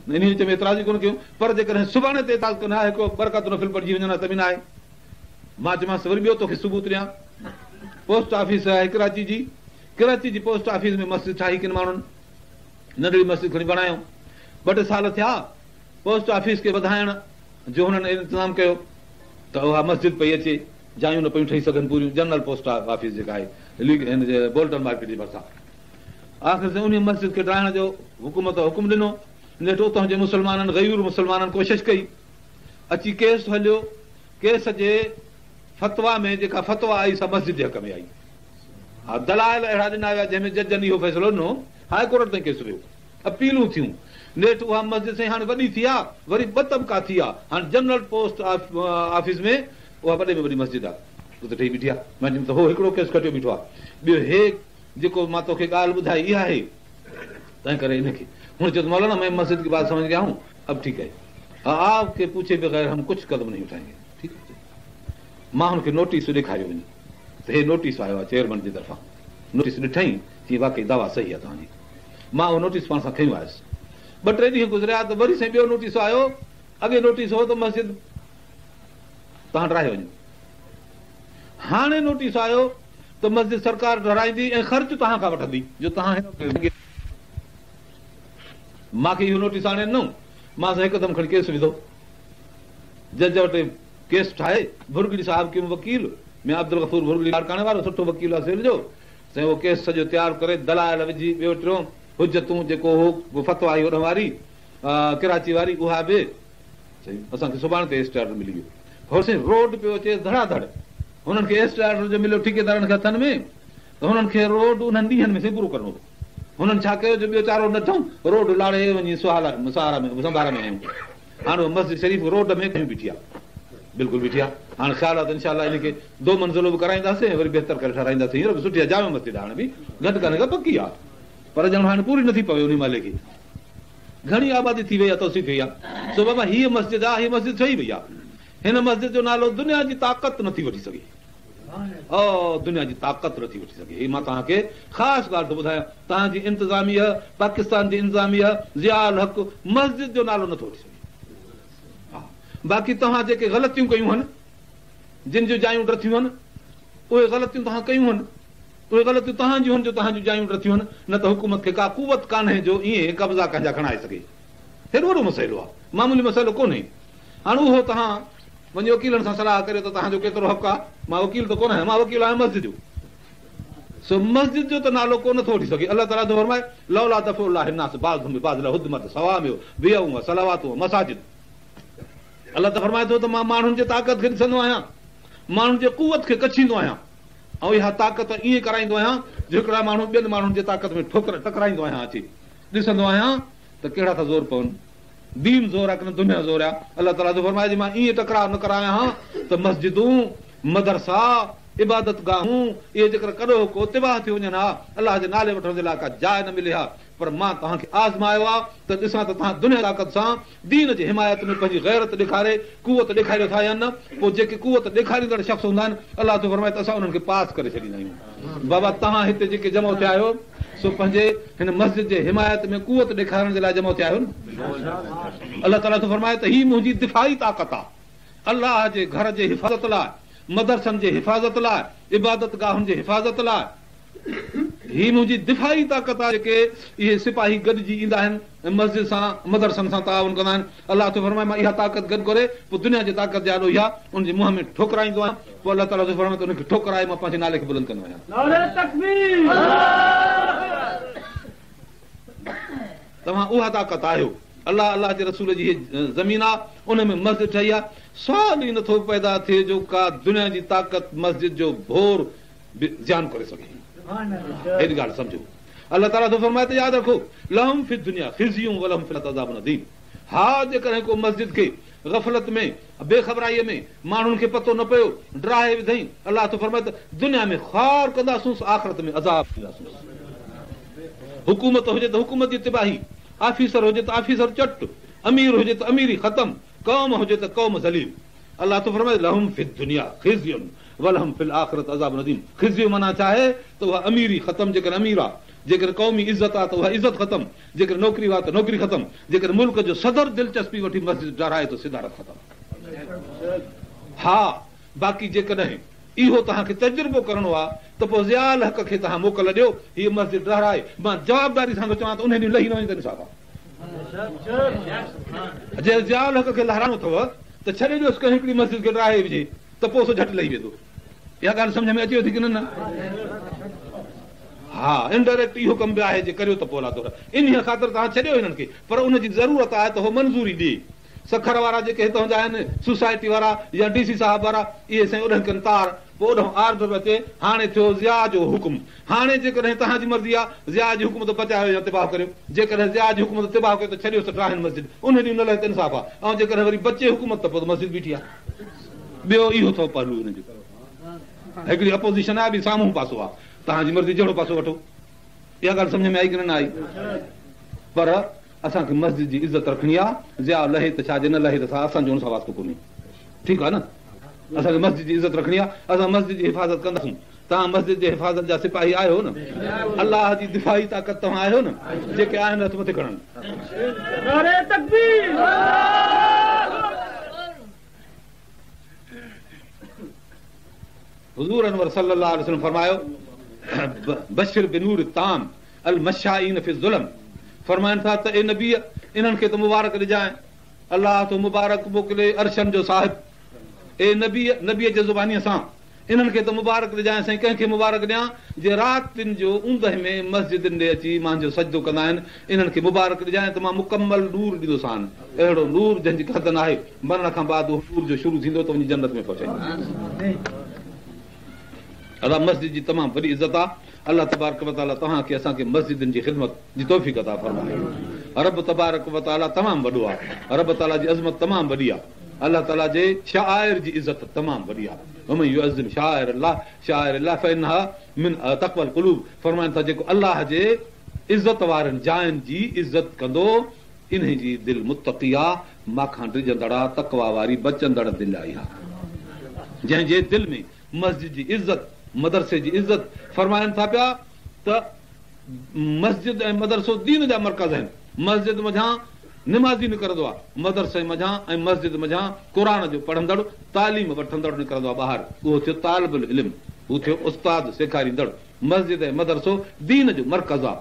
انهيء وچ ۾ اعتراض ئي ڪونه ڪيو، پر جيڪڏهن سڀاڻي تي اعتراض ڪن ها هڪ ٻه رڪعتون نفل پڙهجي وڃن ها ته به ناهي. مان چيومانس وري ٻيو توکي ثبوت ڏيان. پوسٽ آفيس آهي ڪراچي جي، ڪراچي جي پوسٽ آفيس ۾ مسجد ٺاهي ڪن ماڻهن. ننڍڙي مسجد کڻي بڻايو. ٻه ٽي سال ٿيا، پوسٽ آفيس کي وڌائڻ جو هنن انتظام ڪيو ته اها مسجد پئي اچي. جايون نه پيون ٺهي سگهن پوريون، جنرل پوسٽ آفيس جيڪا آهي هن جي بولٽن مارڪيٽ جي ڀرسان. آخر سائين انهيء مسجد کي ڊاهڻ جو حڪومت حڪم ڏنو. نيٺ اتان جي مسلمانن غيور مسلمانن ڪوشش ڪئي. اچي ڪيس هليو. ڪيس جي فتويٰ ۾ جيڪا فتويٰ آئي سا مسجد جي حق ۾ آئي. ها دلائل اهڙا ڏنا ويا جنهن ۾ ججن اهو فيصلو ڏنو. هاء ڪورٽ تائين ڪيس ويو. اپيلون ٿيون. نيٺ اها مسجد سائين هاڻي وڏي ٿي آ، وري ٻه طبقا ٿي ويا. هاڻي جنرل پوسٽ آفيس ۾ اها وڏي ۾ وڏي مسجد آ، اتي ٺهي بيٺي آ. مان چيم ته هو هڪڙو ڪيس کٽيو بيٺو آ، ٻيو هي جيڪو مان توکي ڳالهه ٻڌائي اها آهي، تنهن ڪري ان کي. هن چيو ته مولانا مين مسجد ڪي بات سمجهه گيا هون، اب ٺيڪ هي، آپ ڪي پوڇي بغير هم ڪجهه قدم نهين اٺائين گي. ٺيڪ آ. مان هن کي نوٽيس ڏيکاريو وڃي ته هي نوٽيس آيو آ چيئرمن جي طرفان. نوٽيس ڏٺائين، چيائين واقعي دعويٰ صحيح آ توهان جي. مان اهو نوٽيس پاڻ سان کنيو آيس. ٻه ٽي ڏينهن گذريا ته وري سائين ٻيو نوٽيس آيو. اڳي نوٽيس هو ته مسجد توهان ڊاهي وڃو. هاڻي نوٽيس آيو ته مسجد سرڪار ڊهرائيندي ۽ خرچ توهان کان وٺندي جو توهان هن مان کي اهو نوٽيس آڻي ڏنو. مان سائين هڪدم کڻي ڪيس وڌو. جج وٽ ڪيس ٺاهي ڀرڳڙي صاحب ڪيم وڪيل. ميان عبدالغفور ڀرڳڙي لاڙڪاڻي وارو سٺو وڪيل آهي سول جو. سائين اهو ڪيس سڄو تيار ڪري دلائل وجهي ٻيو ٽيون حجتون جيڪو هو فتويٰ آئي هوڏانهن واري ڪراچي واري اها به سائين اسان کي سڀاڻي تي اسٽي آرڊر ملي ويو هو سائين روڊ پيو اچي ڌڙا ڌڙ هنن کي اسٽي آرڊر جو مليو ٺيڪيدارن کي هٿن ۾ ته هنن کي روڊ انهن ڏينهن ۾ سائين پورو ڪرڻو هو هنن ڇا ڪيو جو ٻيو چارو نه ڏٺائون روڊ لاڙي وڃي سهالا سهارا ۾ سمبارا ۾ هنيائون هاڻي اها مسجد شريف روڊ ۾ کنيون بيٺي آهي بلڪل بيٺي آهي هاڻي خيال آهي ته انشاء الله ان کي دو منزلو به ڪرائينداسين ۽ وري بهتر ڪري ٺهرائينداسين هينئر به سٺي آهي جامع مسجد آهي هاڻي به گهٽ ڪانهي ڪا پڪي آهي پر ڄڻ هاڻي پوري نٿي پوي ان محلي کي گهڻي آبادي ٿي وئي آهي توسيع ٿي وئي آهي سو بابا هيء مسجد آهي هيء مسجد ٺهي وئي آهي هن مسجد جو نالو دنيا جي طاقت نٿي وٺي سگهي او دنيا جي طاقت نٿي وٺي سگهي. هي مان توهان کي خاص ڳالهه ٿو ٻڌايان. توهان جي انتظاميه، پاڪستان جي انتظاميه، ضياء الحق مسجد جو نالو نٿو وٺي سگهي. ها باقي توهان جيڪي غلطيون ڪيون هن، جن جون جايون ڊٿيون هن، اهي غلطيون توهان ڪيون هن. اهي غلطيون توهان جون هن جو توهان جون جايون ڊٿيون هن، نه ته حڪومت کي ڪا قوت ڪانهي جو ائين قبضا ڪنهن جا کڻائي سگهي. هيڏو وڏو مسئلو آهي، معمولي مسئلو ڪونهي. هاڻ اهو توهان وڃي وڪيلن سان صلاح ڪريو ته توهان جو ڪيترو حق آهي. مان وڪيل ته ڪونه آهيان، مان وڪيل آهيان مسجد جو. سو مسجد جو ته نالو ڪو نه ٿو وٺي سگهي. الله تعاليٰ ٿو فرمائي، لولا دفع الله الناس بعضهم ببعض لهدمت صوامع بيع وصلوات ومساجد. الله ته فرمائي ٿو ته مان ماڻهن جي طاقت کي ڏسندو آهيان، ماڻهن جي قوت کي ڪڇيندو آهيان ۽ اها طاقت ائين ڪرائيندو آهيان جو هڪڙا ماڻهو ٻين ماڻهن جي طاقت ۾ ٺوڪر ٽڪرائيندو آهيان اچي ڏسندو آهيان ته ڪهڙا ٿا زور پون. دين زور آ ڪين دنيا زور آ؟ الله تعاليٰ ٿو فرمائي جي مان ائين ٽڪراء نه ڪرايان ها ته مسجدون، مدرسا، عبادت گاهون اهي جيڪر ڪڏهوڪو تباهه ٿي وڃن ها، الله جي نالي وٺڻ جي لاء ڪا جاء نه ملي ها، پر مان توهان کي آزمايو آ ته ڏسان ته توهان دنيا جي طاقت سان دين جي حمايت ۾ پنهنجي غيرت ڏيکاري قوت ڏيکاريو ٿا يا نه، پوء جيڪي قوت ڏيکاريندڙ شخص هوندا آهن الله ٿو فرمائي ته اسان انهن کي پاس ڪري ڇڏيندا آهيون. بابا توهان هتي جيڪي جمع ٿيا آهيو سو پنهنجي هن مسجد جي حمايت ۾ قوت ڏيکارڻ جي لاء جمع ٿيا آهيو نه؟ الله تعاليٰ ٿو فرمائي ته هي منهنجي دفاعي طاقت آهي الله جي گهر جي حفاظت لاء، مدرسن جي حفاظت لاء، عبادت گاهن جي حفاظت لاء هي منهنجي دفاعي طاقت آهي جيڪي اهي سپاهي گڏجي ايندا آهن ۽ مسجد سان مدرسن سان تعاون ڪندا آهن الله ٿو فرمائي مان اها طاقت گڏ ڪري پوء دنيا جي طاقت جي آڏو اها ان جي منهن ۾ ٺوڪرائيندو آهيان پوء الله تعاليٰ ٿو فرمائي ته ان کي ٺوڪرائي مان پنهنجي نالي کي بلند ڪندو آهيان. توهان اها طاقت آهيو. الله الله جي رسول جي هي زمين آهي ان ۾ مسجد ٺهي آهي سوال ئي نٿو پيدا ٿئي جو ڪا دنيا جي طاقت مسجد جو ڀور به زيان ڪري سگهي. هيڏي ڳالهه سمجهو. الله تعاليٰ ٿو فرمائي ته ياد رکو لهم في الدنيا خزي ولهم في الاخرة عذاب عظيم ها جيڪڏهن ڪو مسجد کي غفلت ۾ بي خبرائيء ۾ ماڻهن کي پتو نه پيو ڊاهي وڌئين الله ٿو فرمائي ته دنيا ۾ خوار ڪنداسونس آخرت ۾ عذاب ڏينداسونس حڪومت هجي ته حڪومت جي تباهي آفيسر هجي ته آفيسر چٽ امير هجي ته اميري ختم قوم هجي ته قوم ذليل الله ٿو فرمائي لهم في الدنيا خزي ولهم في الاخرة عذاب عظيم خزي معنيٰ ڇا آهي ته اها اميري ختم جيڪڏهن امير آ جيڪڏهن قومي عزت آ ته اها عزت ختم جيڪڏهن نوڪري آ ته نوڪري ختم جيڪڏهن ملڪ جو صدر دلچسپي وٺي مسجد ڊهرائي ته صدارت ختم ها باقي جيڪڏهن اهو توهان کي تجربو ڪرڻو آ ته پوء ضياء الحق کي توهان موڪل ڏيو هيء مسجد ڊهرائي مان جوابداري سان ٿو چوان ته انهي ڏينهن لهي نه وڃي ته انصاف آ جي ضياء الحق کي لهرائڻو اٿو ته ڇڏي ڏيوس ڪنهن هڪڙي مسجد کي ڊاهي وجهي. ته پوء سو جهٽ لهي ويندو. اها ڳالهه سمجهه ۾ اچيو ٿي ڪي نه؟ ها انڊائريڪٽ اهو ڪم به آهي جي ڪريو ته پوء الله تعاليٰ انهيء خاطر توهان ڇڏيو هنن کي پر ان جي ضرورت آهي ته هو منظوري ڏئي. سکر وارا جيڪي هتان جا آهن سوسائٽي وارا يا ڊي سي صاحب وارا اهي سائين اوڏانهن ڪن تار پوء اوڏانهن آرڊر اچي هاڻي ٿيو ضياء جو حڪم هاڻي جيڪڏهن توهان جي مرضي آهي ضياء جي حڪومت بچايو يا تباهه ڪريو جيڪڏهن ضياء جي حڪومت تباهه ڪيو ته ڇڏيوس ته ڊاهن مسجد انهي ڏينهن نه لهي ته انصاف آهي ۽ جيڪڏهن وري بچي حڪومت ته پوء ته مسجد بيٺي آهي ٻيو اهو اٿو پهلو ان جو هڪڙي اپوزيشن آهي ٻي سامهون پاسو آهي توهان جي مرضي جهڙو پاسو وٺو اها ڳالهه سمجه ۾ آئي ڪي نه آئي پر اسان کي مسجد جي عزت رکڻي آهي ضياء لهي ته ڇا جي نه لهي ته ڇا اسان جو ان سان واسطو ڪونهي ٺيڪ آهي نه اسان کي مسجد جي عزت رکڻي آهي اسان مسجد جي حفاظت ڪنداسون توهان مسجد جي حفاظت جا سپاهي آهيو نه الله جي دفاعي طاقت توهان آهيو نه جيڪي آهن هٿ مٿي کڻن حضور انور صلي الله عليه وسلم فرمايو بشر بالنور التام المشائين في الظلم فرمائن ٿا ته اي نبي انهن کي ته مبارڪ ڏجانء الله ٿو مبارڪ موڪلي عرشن جو صاحب اي نبي نبي جي زبانيء سان انهن کي ته مبارڪ ڏجانء سائين ڪنهن کي مبارڪ ڏيان جي راتين جو اوندهه ۾ مسجدن ڏي اچي مانجو سجدو ڪندا آهن انهن کي مبارڪ ڏجانء ته مان مڪمل نور ڏيندوسان اهڙو نور جنهن جي حد ناهي مرڻ کان بعد اهو نور جو شروع ٿيندو ته وڃي جنت ۾ پهچائيندو. ادا مسجد جي تمام وڏي عزت آ الله تبارڪ وتعالي توهان کي اسان کي مسجدن جي خدمت جي توفيق عطا فرمائي رب تبارڪ وتعالي تمام وڏو آ رب تعالي جي عظمت تمام وڏي آ الله تعالي جي شعائر جي عزت تمام وڏي آ ومن يعظم شعائر الله شعائر الله فانها من تقوي القلوب فرمائن ٿا جيڪو الله جي عزت وارن جاين جي عزت ڪندو انهي جي دل متقي آ مان کان ڊڄندڙ آ تقويٰ واري بچندڙ دل آ اها جنهن جي دل ۾ مسجد جي عزت مدرسي جي عزت فرمائن ٿا پيا ته مسجد ۽ مدرسو دين جا مرڪز آهن مسجد منجهان نمازي نڪرندو آ مدرسي منجهان ۽ مسجد منجهان قرآن جو پڙهندڙ تعليم وٺندڙ نڪرندو آ ٻاهر اهو ٿيو طالب العلم هو ٿيو استاد سيکاريندڙ مسجد ۽ مدرسو دين جو مرڪز آ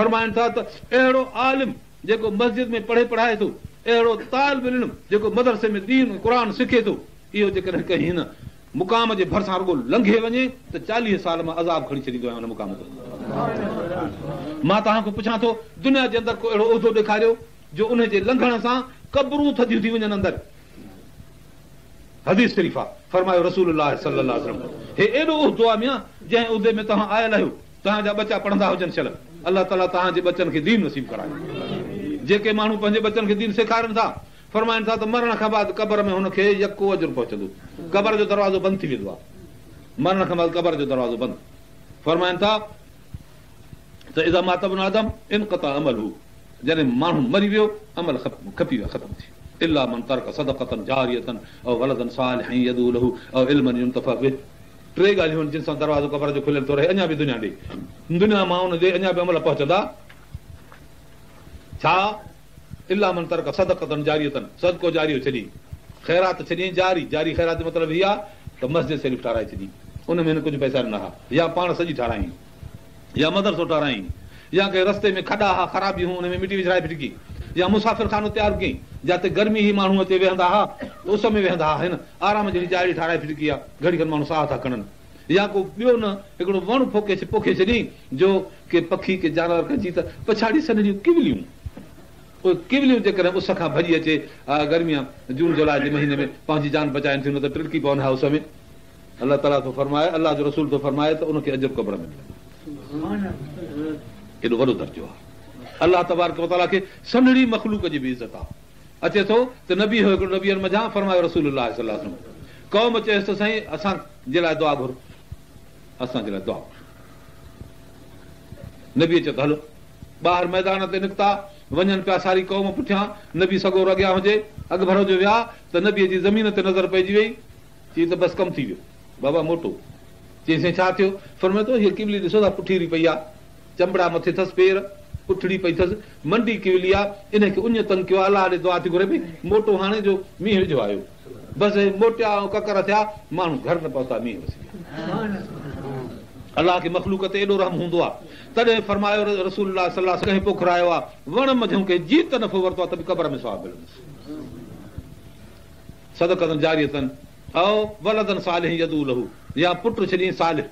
فرمائن ٿا ته اهڙو عالم جيڪو مسجد ۾ پڙهي پڙهائي ٿو، اهڙو طالب العلم جيڪو مدرسي ۾ دين ۽ قرآن سکي ٿو، اهو جيڪڏهن ڪنهن هن مقام جي ڀرسان رڳو لنگهي وڃي ته چاليهه سال مان عذاب کڻي ڇڏيندو آهيان ان مقام تان. مان توهان کان پڇان ٿو دنيا جي اندر ڪو اهڙو عهدو ڏيکاريو جو ان جي لنگهڻ سان قبرون ٿڌيون ٿي وڃن اندر. حديث شريف آ، فرمايو رسول الله صلي الله عليه وسلم هي ايڏو عهدو آ ميان جنهن عهدي ۾ توهان آيل آهيو، توهان جا ٻچا پڙهندا هجن شل الله تعالي توهان جي ٻچن کي دين نصيب ڪرائي. جيڪي ماڻهو پنهنجي ٻچن کي دين سيکارين ٿا، فرمائن ٿا ته مرڻ کان بعد قبر ۾ هن کي يڪو اجر پهچندو. قبر جو دروازو بند ٿي ويندو آهي. مرڻ کان بعد قبر جو دروازو بند. فرمائن ٿا ته اذا مات ابن آدم انقطع عمله جڏهن ماڻهو مري ويو عمل کپي ويا ختم ٿي الا من ترڪ صدقة جارية او ولدا صالحا يدعو له او علما ينتفع به ٽي ڳالهيون آهن جن سان دروازو قبر جو کليل ٿو رهي اڃا به دنيا ڏي دنيا مان ان جي اڃا به عمل پهچندا ڇا الا من ترڪ صدقة جارية صدقو جاريو ڇڏي خيرات ڇڏي جاري جاري خيرات جو مطلب هي آهي ته مسجد شريف ٺهرائي ڇڏي ان ۾ هن ڪجهه پئسا ڏنا ها يا پاڻ سڄي ٺهرائين يا مدرسو ٺهرائين يا ڪنهن رستي ۾ کڏا ها خرابي هون ان ۾ مٽي وڇرائي ڦٽڪي يا مسافر خانو تيار ڪيائين جاتي گرمي هي ماڻهو اچي ويهندا ها ته اس ۾ ويهندا ها هن آرام جهڙي جاء ٺهرائي ڦٽڪي آ گهڙي کن ماڻهو ساهه ٿا کڻن يا ڪو ٻيو نه هڪڙو وڻ ڦوڪي پوکي ڇڏيائين جو ڪي پکي ڪي جانور ڪي جيت پڇاڙي سنهڙيون ڪوليون اهي ڪوليون جيڪڏهن اس کان ڀڄي اچي گرميء جون جولاء جي مهيني ۾ پنهنجي جان بچائين ٿيون نه ته ٽڙڪي پون ها اس ۾ الله تعاليٰ ٿو فرمائي الله جو رسول ٿو فرمائي ته ان کي اجر قبر ۾ ملندو ايڏو وڏو درجو آهي الله تبارڪ وتعاليٰ کي سنهڙي مخلوق جي به عزت آهي اچي ٿو ته نبي هو هڪڙو نبين منجهان فرمايو رسول الله صلي الله عليه وسلم قوم چيس ته سائين اسان جي لاء دعا گهر اسان جي لاء دعا گهر نبي چيو ته هلو ٻاهر ميدان تي نڪتا وڃن پيا ساري قوم پٺيان نبي سڳورو اڳيان هجي اڳڀرو جو ويا ته نبي جي زمين تي نظر پئجي وئي چي ته بس ڪم ٿي ويو بابا موٽو چيائين سائين ڇا ٿيو فرمايو ته هيء ڪولي ڏسو ٿا پٺيري پئي آ چنبڙا مٿي ٿس پير پٺڙي پئي ٿس منڊي ڪولي آ انهي کي اڃ تنگ ڪيو آ الله ڏي دعا ٿي گهري پئي موٽو هاڻي جو مينهن وجهو آيو بس هي موٽيا ۽ ڪڪر ٿيا ماڻهو گهر نه پهتا مينهن وسي ويا الله کي مخلوق تي ايڏو رحم هوندو آ تڏهن فرمايو رسول الله صلي الله ڪنهن پوکرايو آ وڻ منجهون ڪنهن جيت نفعو ورتو آ ته به قبر ۾ ثواب ملندس صدقة جارية او ولدا صالحا يدعو له يا پٽ ڇڏيائين صالح،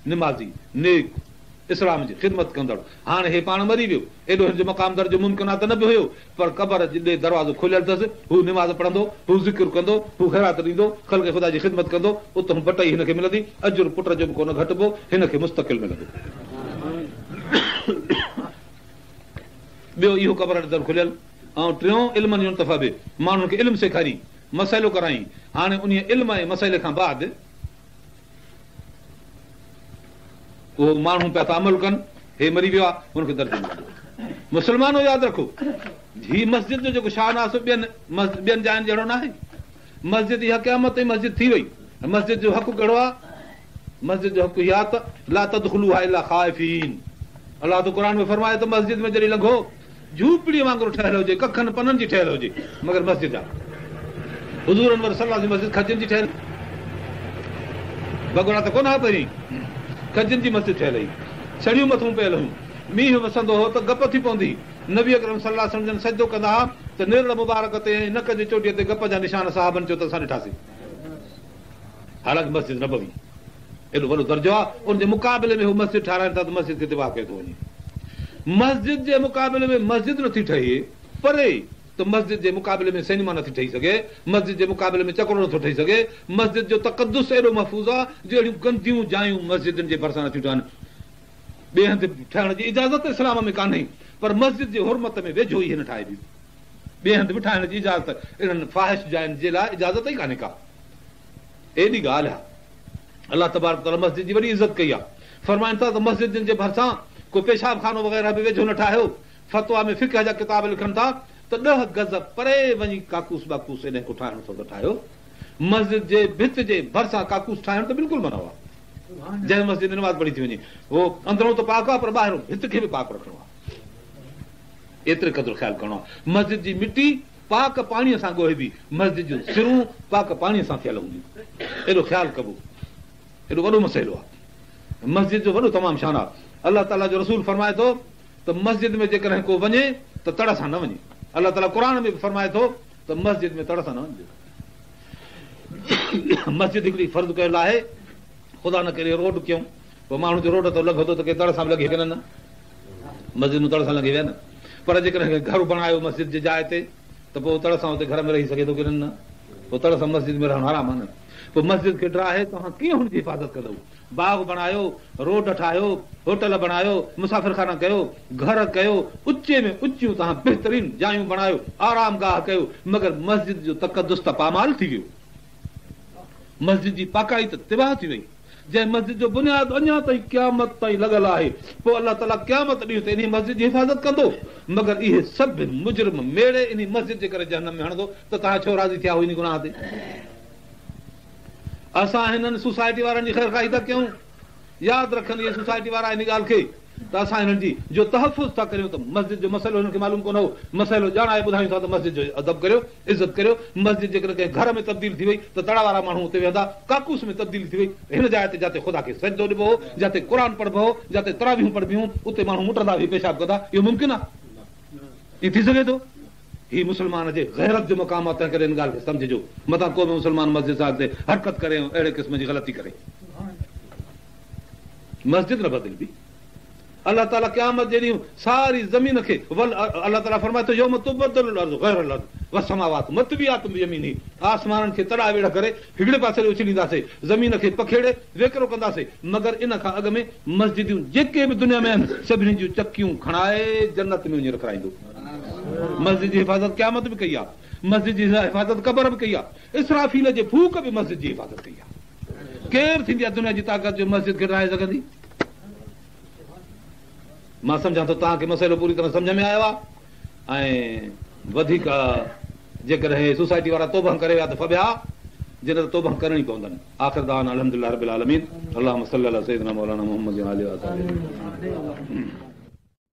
نمازي، نيڪ، اسلام جي خدمت ڪندڙ. هاڻي هي پاڻ مري ويو. ايڏو هن جو مقام درجو ممڪن آ ته نه به هيو، پر قبر ڏي دروازو کليل اٿس، هو نماز پڙهندو، هو ذڪر ڪندو، هو خيرات ڏيندو، خلق خدا جي خدمت ڪندو، اتهون بٽئي هن کي ملندي، اجر پٽ جو به ڪونه گهٽبو، هن کي مستقل ملندو. ٻيو اهو قبر ڏي در کليل ۽ ٽيون علما ينتفع به، ماڻهن کي علم سيکارين، مسئلو ڪرائين، هاڻي انهيء علم ۽ مسئلي کان بعد اهو ماڻهو پيا ٿا عمل ڪن، هي مري ويو آهي، هن کي درجو ملندو. مسلمانو ياد رکو، هي مسجد جو جيڪو شان آهي سو ٻين ٻين جاين جهڙو ناهي. مسجد اها قيامت تائين مسجد ٿي وئي. مسجد جو حق ڪهڙو آهي؟ مسجد جو حق هي آهي ته لا تدخلوها الا خائفين. الله ٿو قرآن ۾ فرمائي ته مسجد ۾ جڏهن لنگهو جهوپڙيء وانگر ٺهيل هجي، ڪکن پنن جي ٺهيل هجي، مگر مسجد آهي. حضور انور صلي الله جي مسجد کجين جي ٺهيل بگوڙا ته ڪونه ها پهرين کجين جي مسجد ٺهيل هئي. ڇڙيون مٿون پيل هيون. مينهن وسندو هو ته گپ ٿي پوندي هئي. نبي اڪرم صلي الله عليه وسلم جن سجدو ڪندا ها ته نرڙ مبارڪ تي ۽ نڪ جي چوٽيء تي گپ جا نشان صحابن چيو ته اسان ڏٺاسين. حالانڪ مسجد نبوي ايڏو وڏو درجو آهي، ان جي مقابلي ۾ هو مسجد ٺهرائن ٿا ته مسجد کي تباهه ڪيو ٿو وڃي. مسجد جي مقابلي ۾ مسجد نٿي ٺهي پري ته مسجد جي مقابلي ۾ سئنيما نٿي ٺهي سگهي، مسجد جي مقابلي ۾ چڪرو نٿو ٺهي سگهي، مسجد جو تقدس ايڏو محفوظ آهي جو اهڙيون گنديون جايون مسجدن جي ڀرسان نٿيون ٺهن. ٻئي هنڌ ٺهڻ جي اجازت اسلام ۾ ڪانهي پر مسجد جي حرمت ۾ ويجهو اهي نه ٺاهبيون. ٻئي هنڌ به ٺاهڻ جي اجازت اهڙن فاحش جاين جي لاء اجازت ئي ڪانهي ڪا. ايڏي ڳالهه آهي. الله تبارڪ وتعاليٰ مسجد جي وڏي عزت ڪئي آهي. فرمائن ٿا ته مسجدن جي ڀرسان ڪو پيشاب خانو وغيره به ويجهو نه ٺاهيو. فتويٰ ۾ فقه جا ڪتاب لکن ٿا ته ڏهه گز پري وڃي ڪاڪوس ٻاڪوس ايڏهن ڪو ٺاهڻو اٿو ته ٺاهيو. مسجد جي ڀت جي ڀرسان ڪاڪوس ٺاهڻ ته بلڪل منع آهي. جنهن مسجد ۾ نماز پڙهي ٿي وڃي اهو اندرون ته پاڪ آهي پر ٻاهرون ڀت کي به پاڪ رکڻو آهي. ايتري قدر خيال ڪرڻو آهي. مسجد جي مٽي پاڪ پاڻيء سان ڳوهبي، مسجد جون سرون پاڪ پاڻيء سان ٿيل هونديون. ايڏو خيال ڪبو. ايڏو وڏو مسئلو آهي. مسجد جو وڏو تمام شان آهي. الله تعاليٰ جو رسول فرمائي ٿو ته مسجد ۾ جيڪڏهن ڪو وڃي ته تڙ سان نه وڃي. الله تعاليٰ قرآن ۾ به فرمائي ٿو ته مسجد ۾ تڙ سان نه وڃجو. مسجد هڪڙي فرض ڪيل آهي. خدا نه ڪري روڊ ڪيون پوء ماڻهو جو روڊ تان لنگهندو ته ڪي تڙ سان به لنگهي وڃن نه. مسجد ۾ تڙ سان لنگهي ويا نه پر جيڪڏهن ڪنهن گهر بڻايو مسجد جي جاء تي ته پوء تڙ سان اتي گهر ۾ رهي سگهي ٿو ڪي نه پوء تڙ سان مسجد ۾ رهڻ حرام آهي نه پوء مسجد کي ڊاهي توهان ڪيئن هن جي حفاظت ڪندؤ باغ بڻايو روڊ ٺاهيو هوٽل بڻايو مسافر خانا ڪيو گهر ڪيو اچي ۾ اچيون توهان بهترين جايون بڻايو آرام گاهه ڪيو مگر مسجد جو تقدس ته پامال ٿي ويو مسجد جي پاڪائي ته تباهه ٿي وئي جنهن مسجد جو بنياد اڃا تائين قيامت تائين لڳل آهي، پوء الله تعاليٰ قيامت ڏينهن تي انهي مسجد جي حفاظت ڪندو، مگر اهي سڀ مجرم ميڙي انهي مسجد جي ڪري جهنم ۾ هڻندو ته توهان ڇو راضي ٿيا هو انهي گناهه تي؟ اسان هنن سوسائٽي وارن جي خيرخواهي ٿا ڪيون، ياد رکن اهي سوسائٽي وارا انهي ڳالهه کي. ته اسان هنن جي جو تحفظ ٿا ڪريون ته مسجد جو مسئلو هنن کي معلوم ڪونه هو، مسئلو ڄاڻائي ٻڌايون ٿا ته مسجد جو ادب ڪريو، عزت ڪريو، مسجد جيڪڏهن ڪنهن گهر ۾ تبديل ٿي وئي ته تڙ وارا ماڻهو اتي ويهندا، ڪاڪوس ۾ تبديل ٿي وئي ته هن جاء تي جاتي خدا کي سجدو ڏبو هو، جاتي قرآن پڙهبو هو، جاتي تراويحون پڙهبيون هيون، اتي ماڻهو مٽندا ويهي پيشاب ڪندا، اهو ممڪن آهي؟ ائين ٿي سگهي ٿو؟ هي مسلمان جي غيرت جو مقام آهي، تنهنڪري ان ڳالهه کي سمجهجو، متان ڪو به مسلمان مسجد سان اڳتي حرڪت ڪري ۽ اهڙي قسم جي غلطي ڪري. مسجد نه بدلبي. الله تعاليٰ قيامت جي ڏينهن ساري زمين کي الله تعاليٰ فرمائي ٿو يوم تبدل الارض غير الارض والسماوات مطويات بيمينه آسمانن کي تڙا ويڙهه ڪري هڪڙي پاسي ڏي اڇلينداسين زمين کي پکيڙي ويڪرو ڪنداسين مگر ان کان اڳ ۾ مسجدون جيڪي به دنيا ۾ آهن سڀني جون چڪيون کڻائي جنت ۾ وڃي رکرائيندو. مسجد جي حفاظت قيامت به ڪئي آهي مسجد جي حفاظت قبر به ڪئي آهي اسرافيل جي ڦوڪ به مسجد جي حفاظت ڪئي آهي. ڪير ٿيندي آهي دنيا جي طاقت جو مسجد کي ڊاهي سگهندي؟ مان سمجهان ٿو توهان کي مسئلو پوري طرح سمجهه ۾ آيو آهي ۽ وڌيڪ جيڪڏهن سوسائٽي وارا توبه ڪري ويا ته فبها جي نه ته توبه ڪرڻي پوندن. آخر دعوانا الحمدلله رب العالمين اللهم صل علي سيدنا مولانا محمد وآله وصحبه.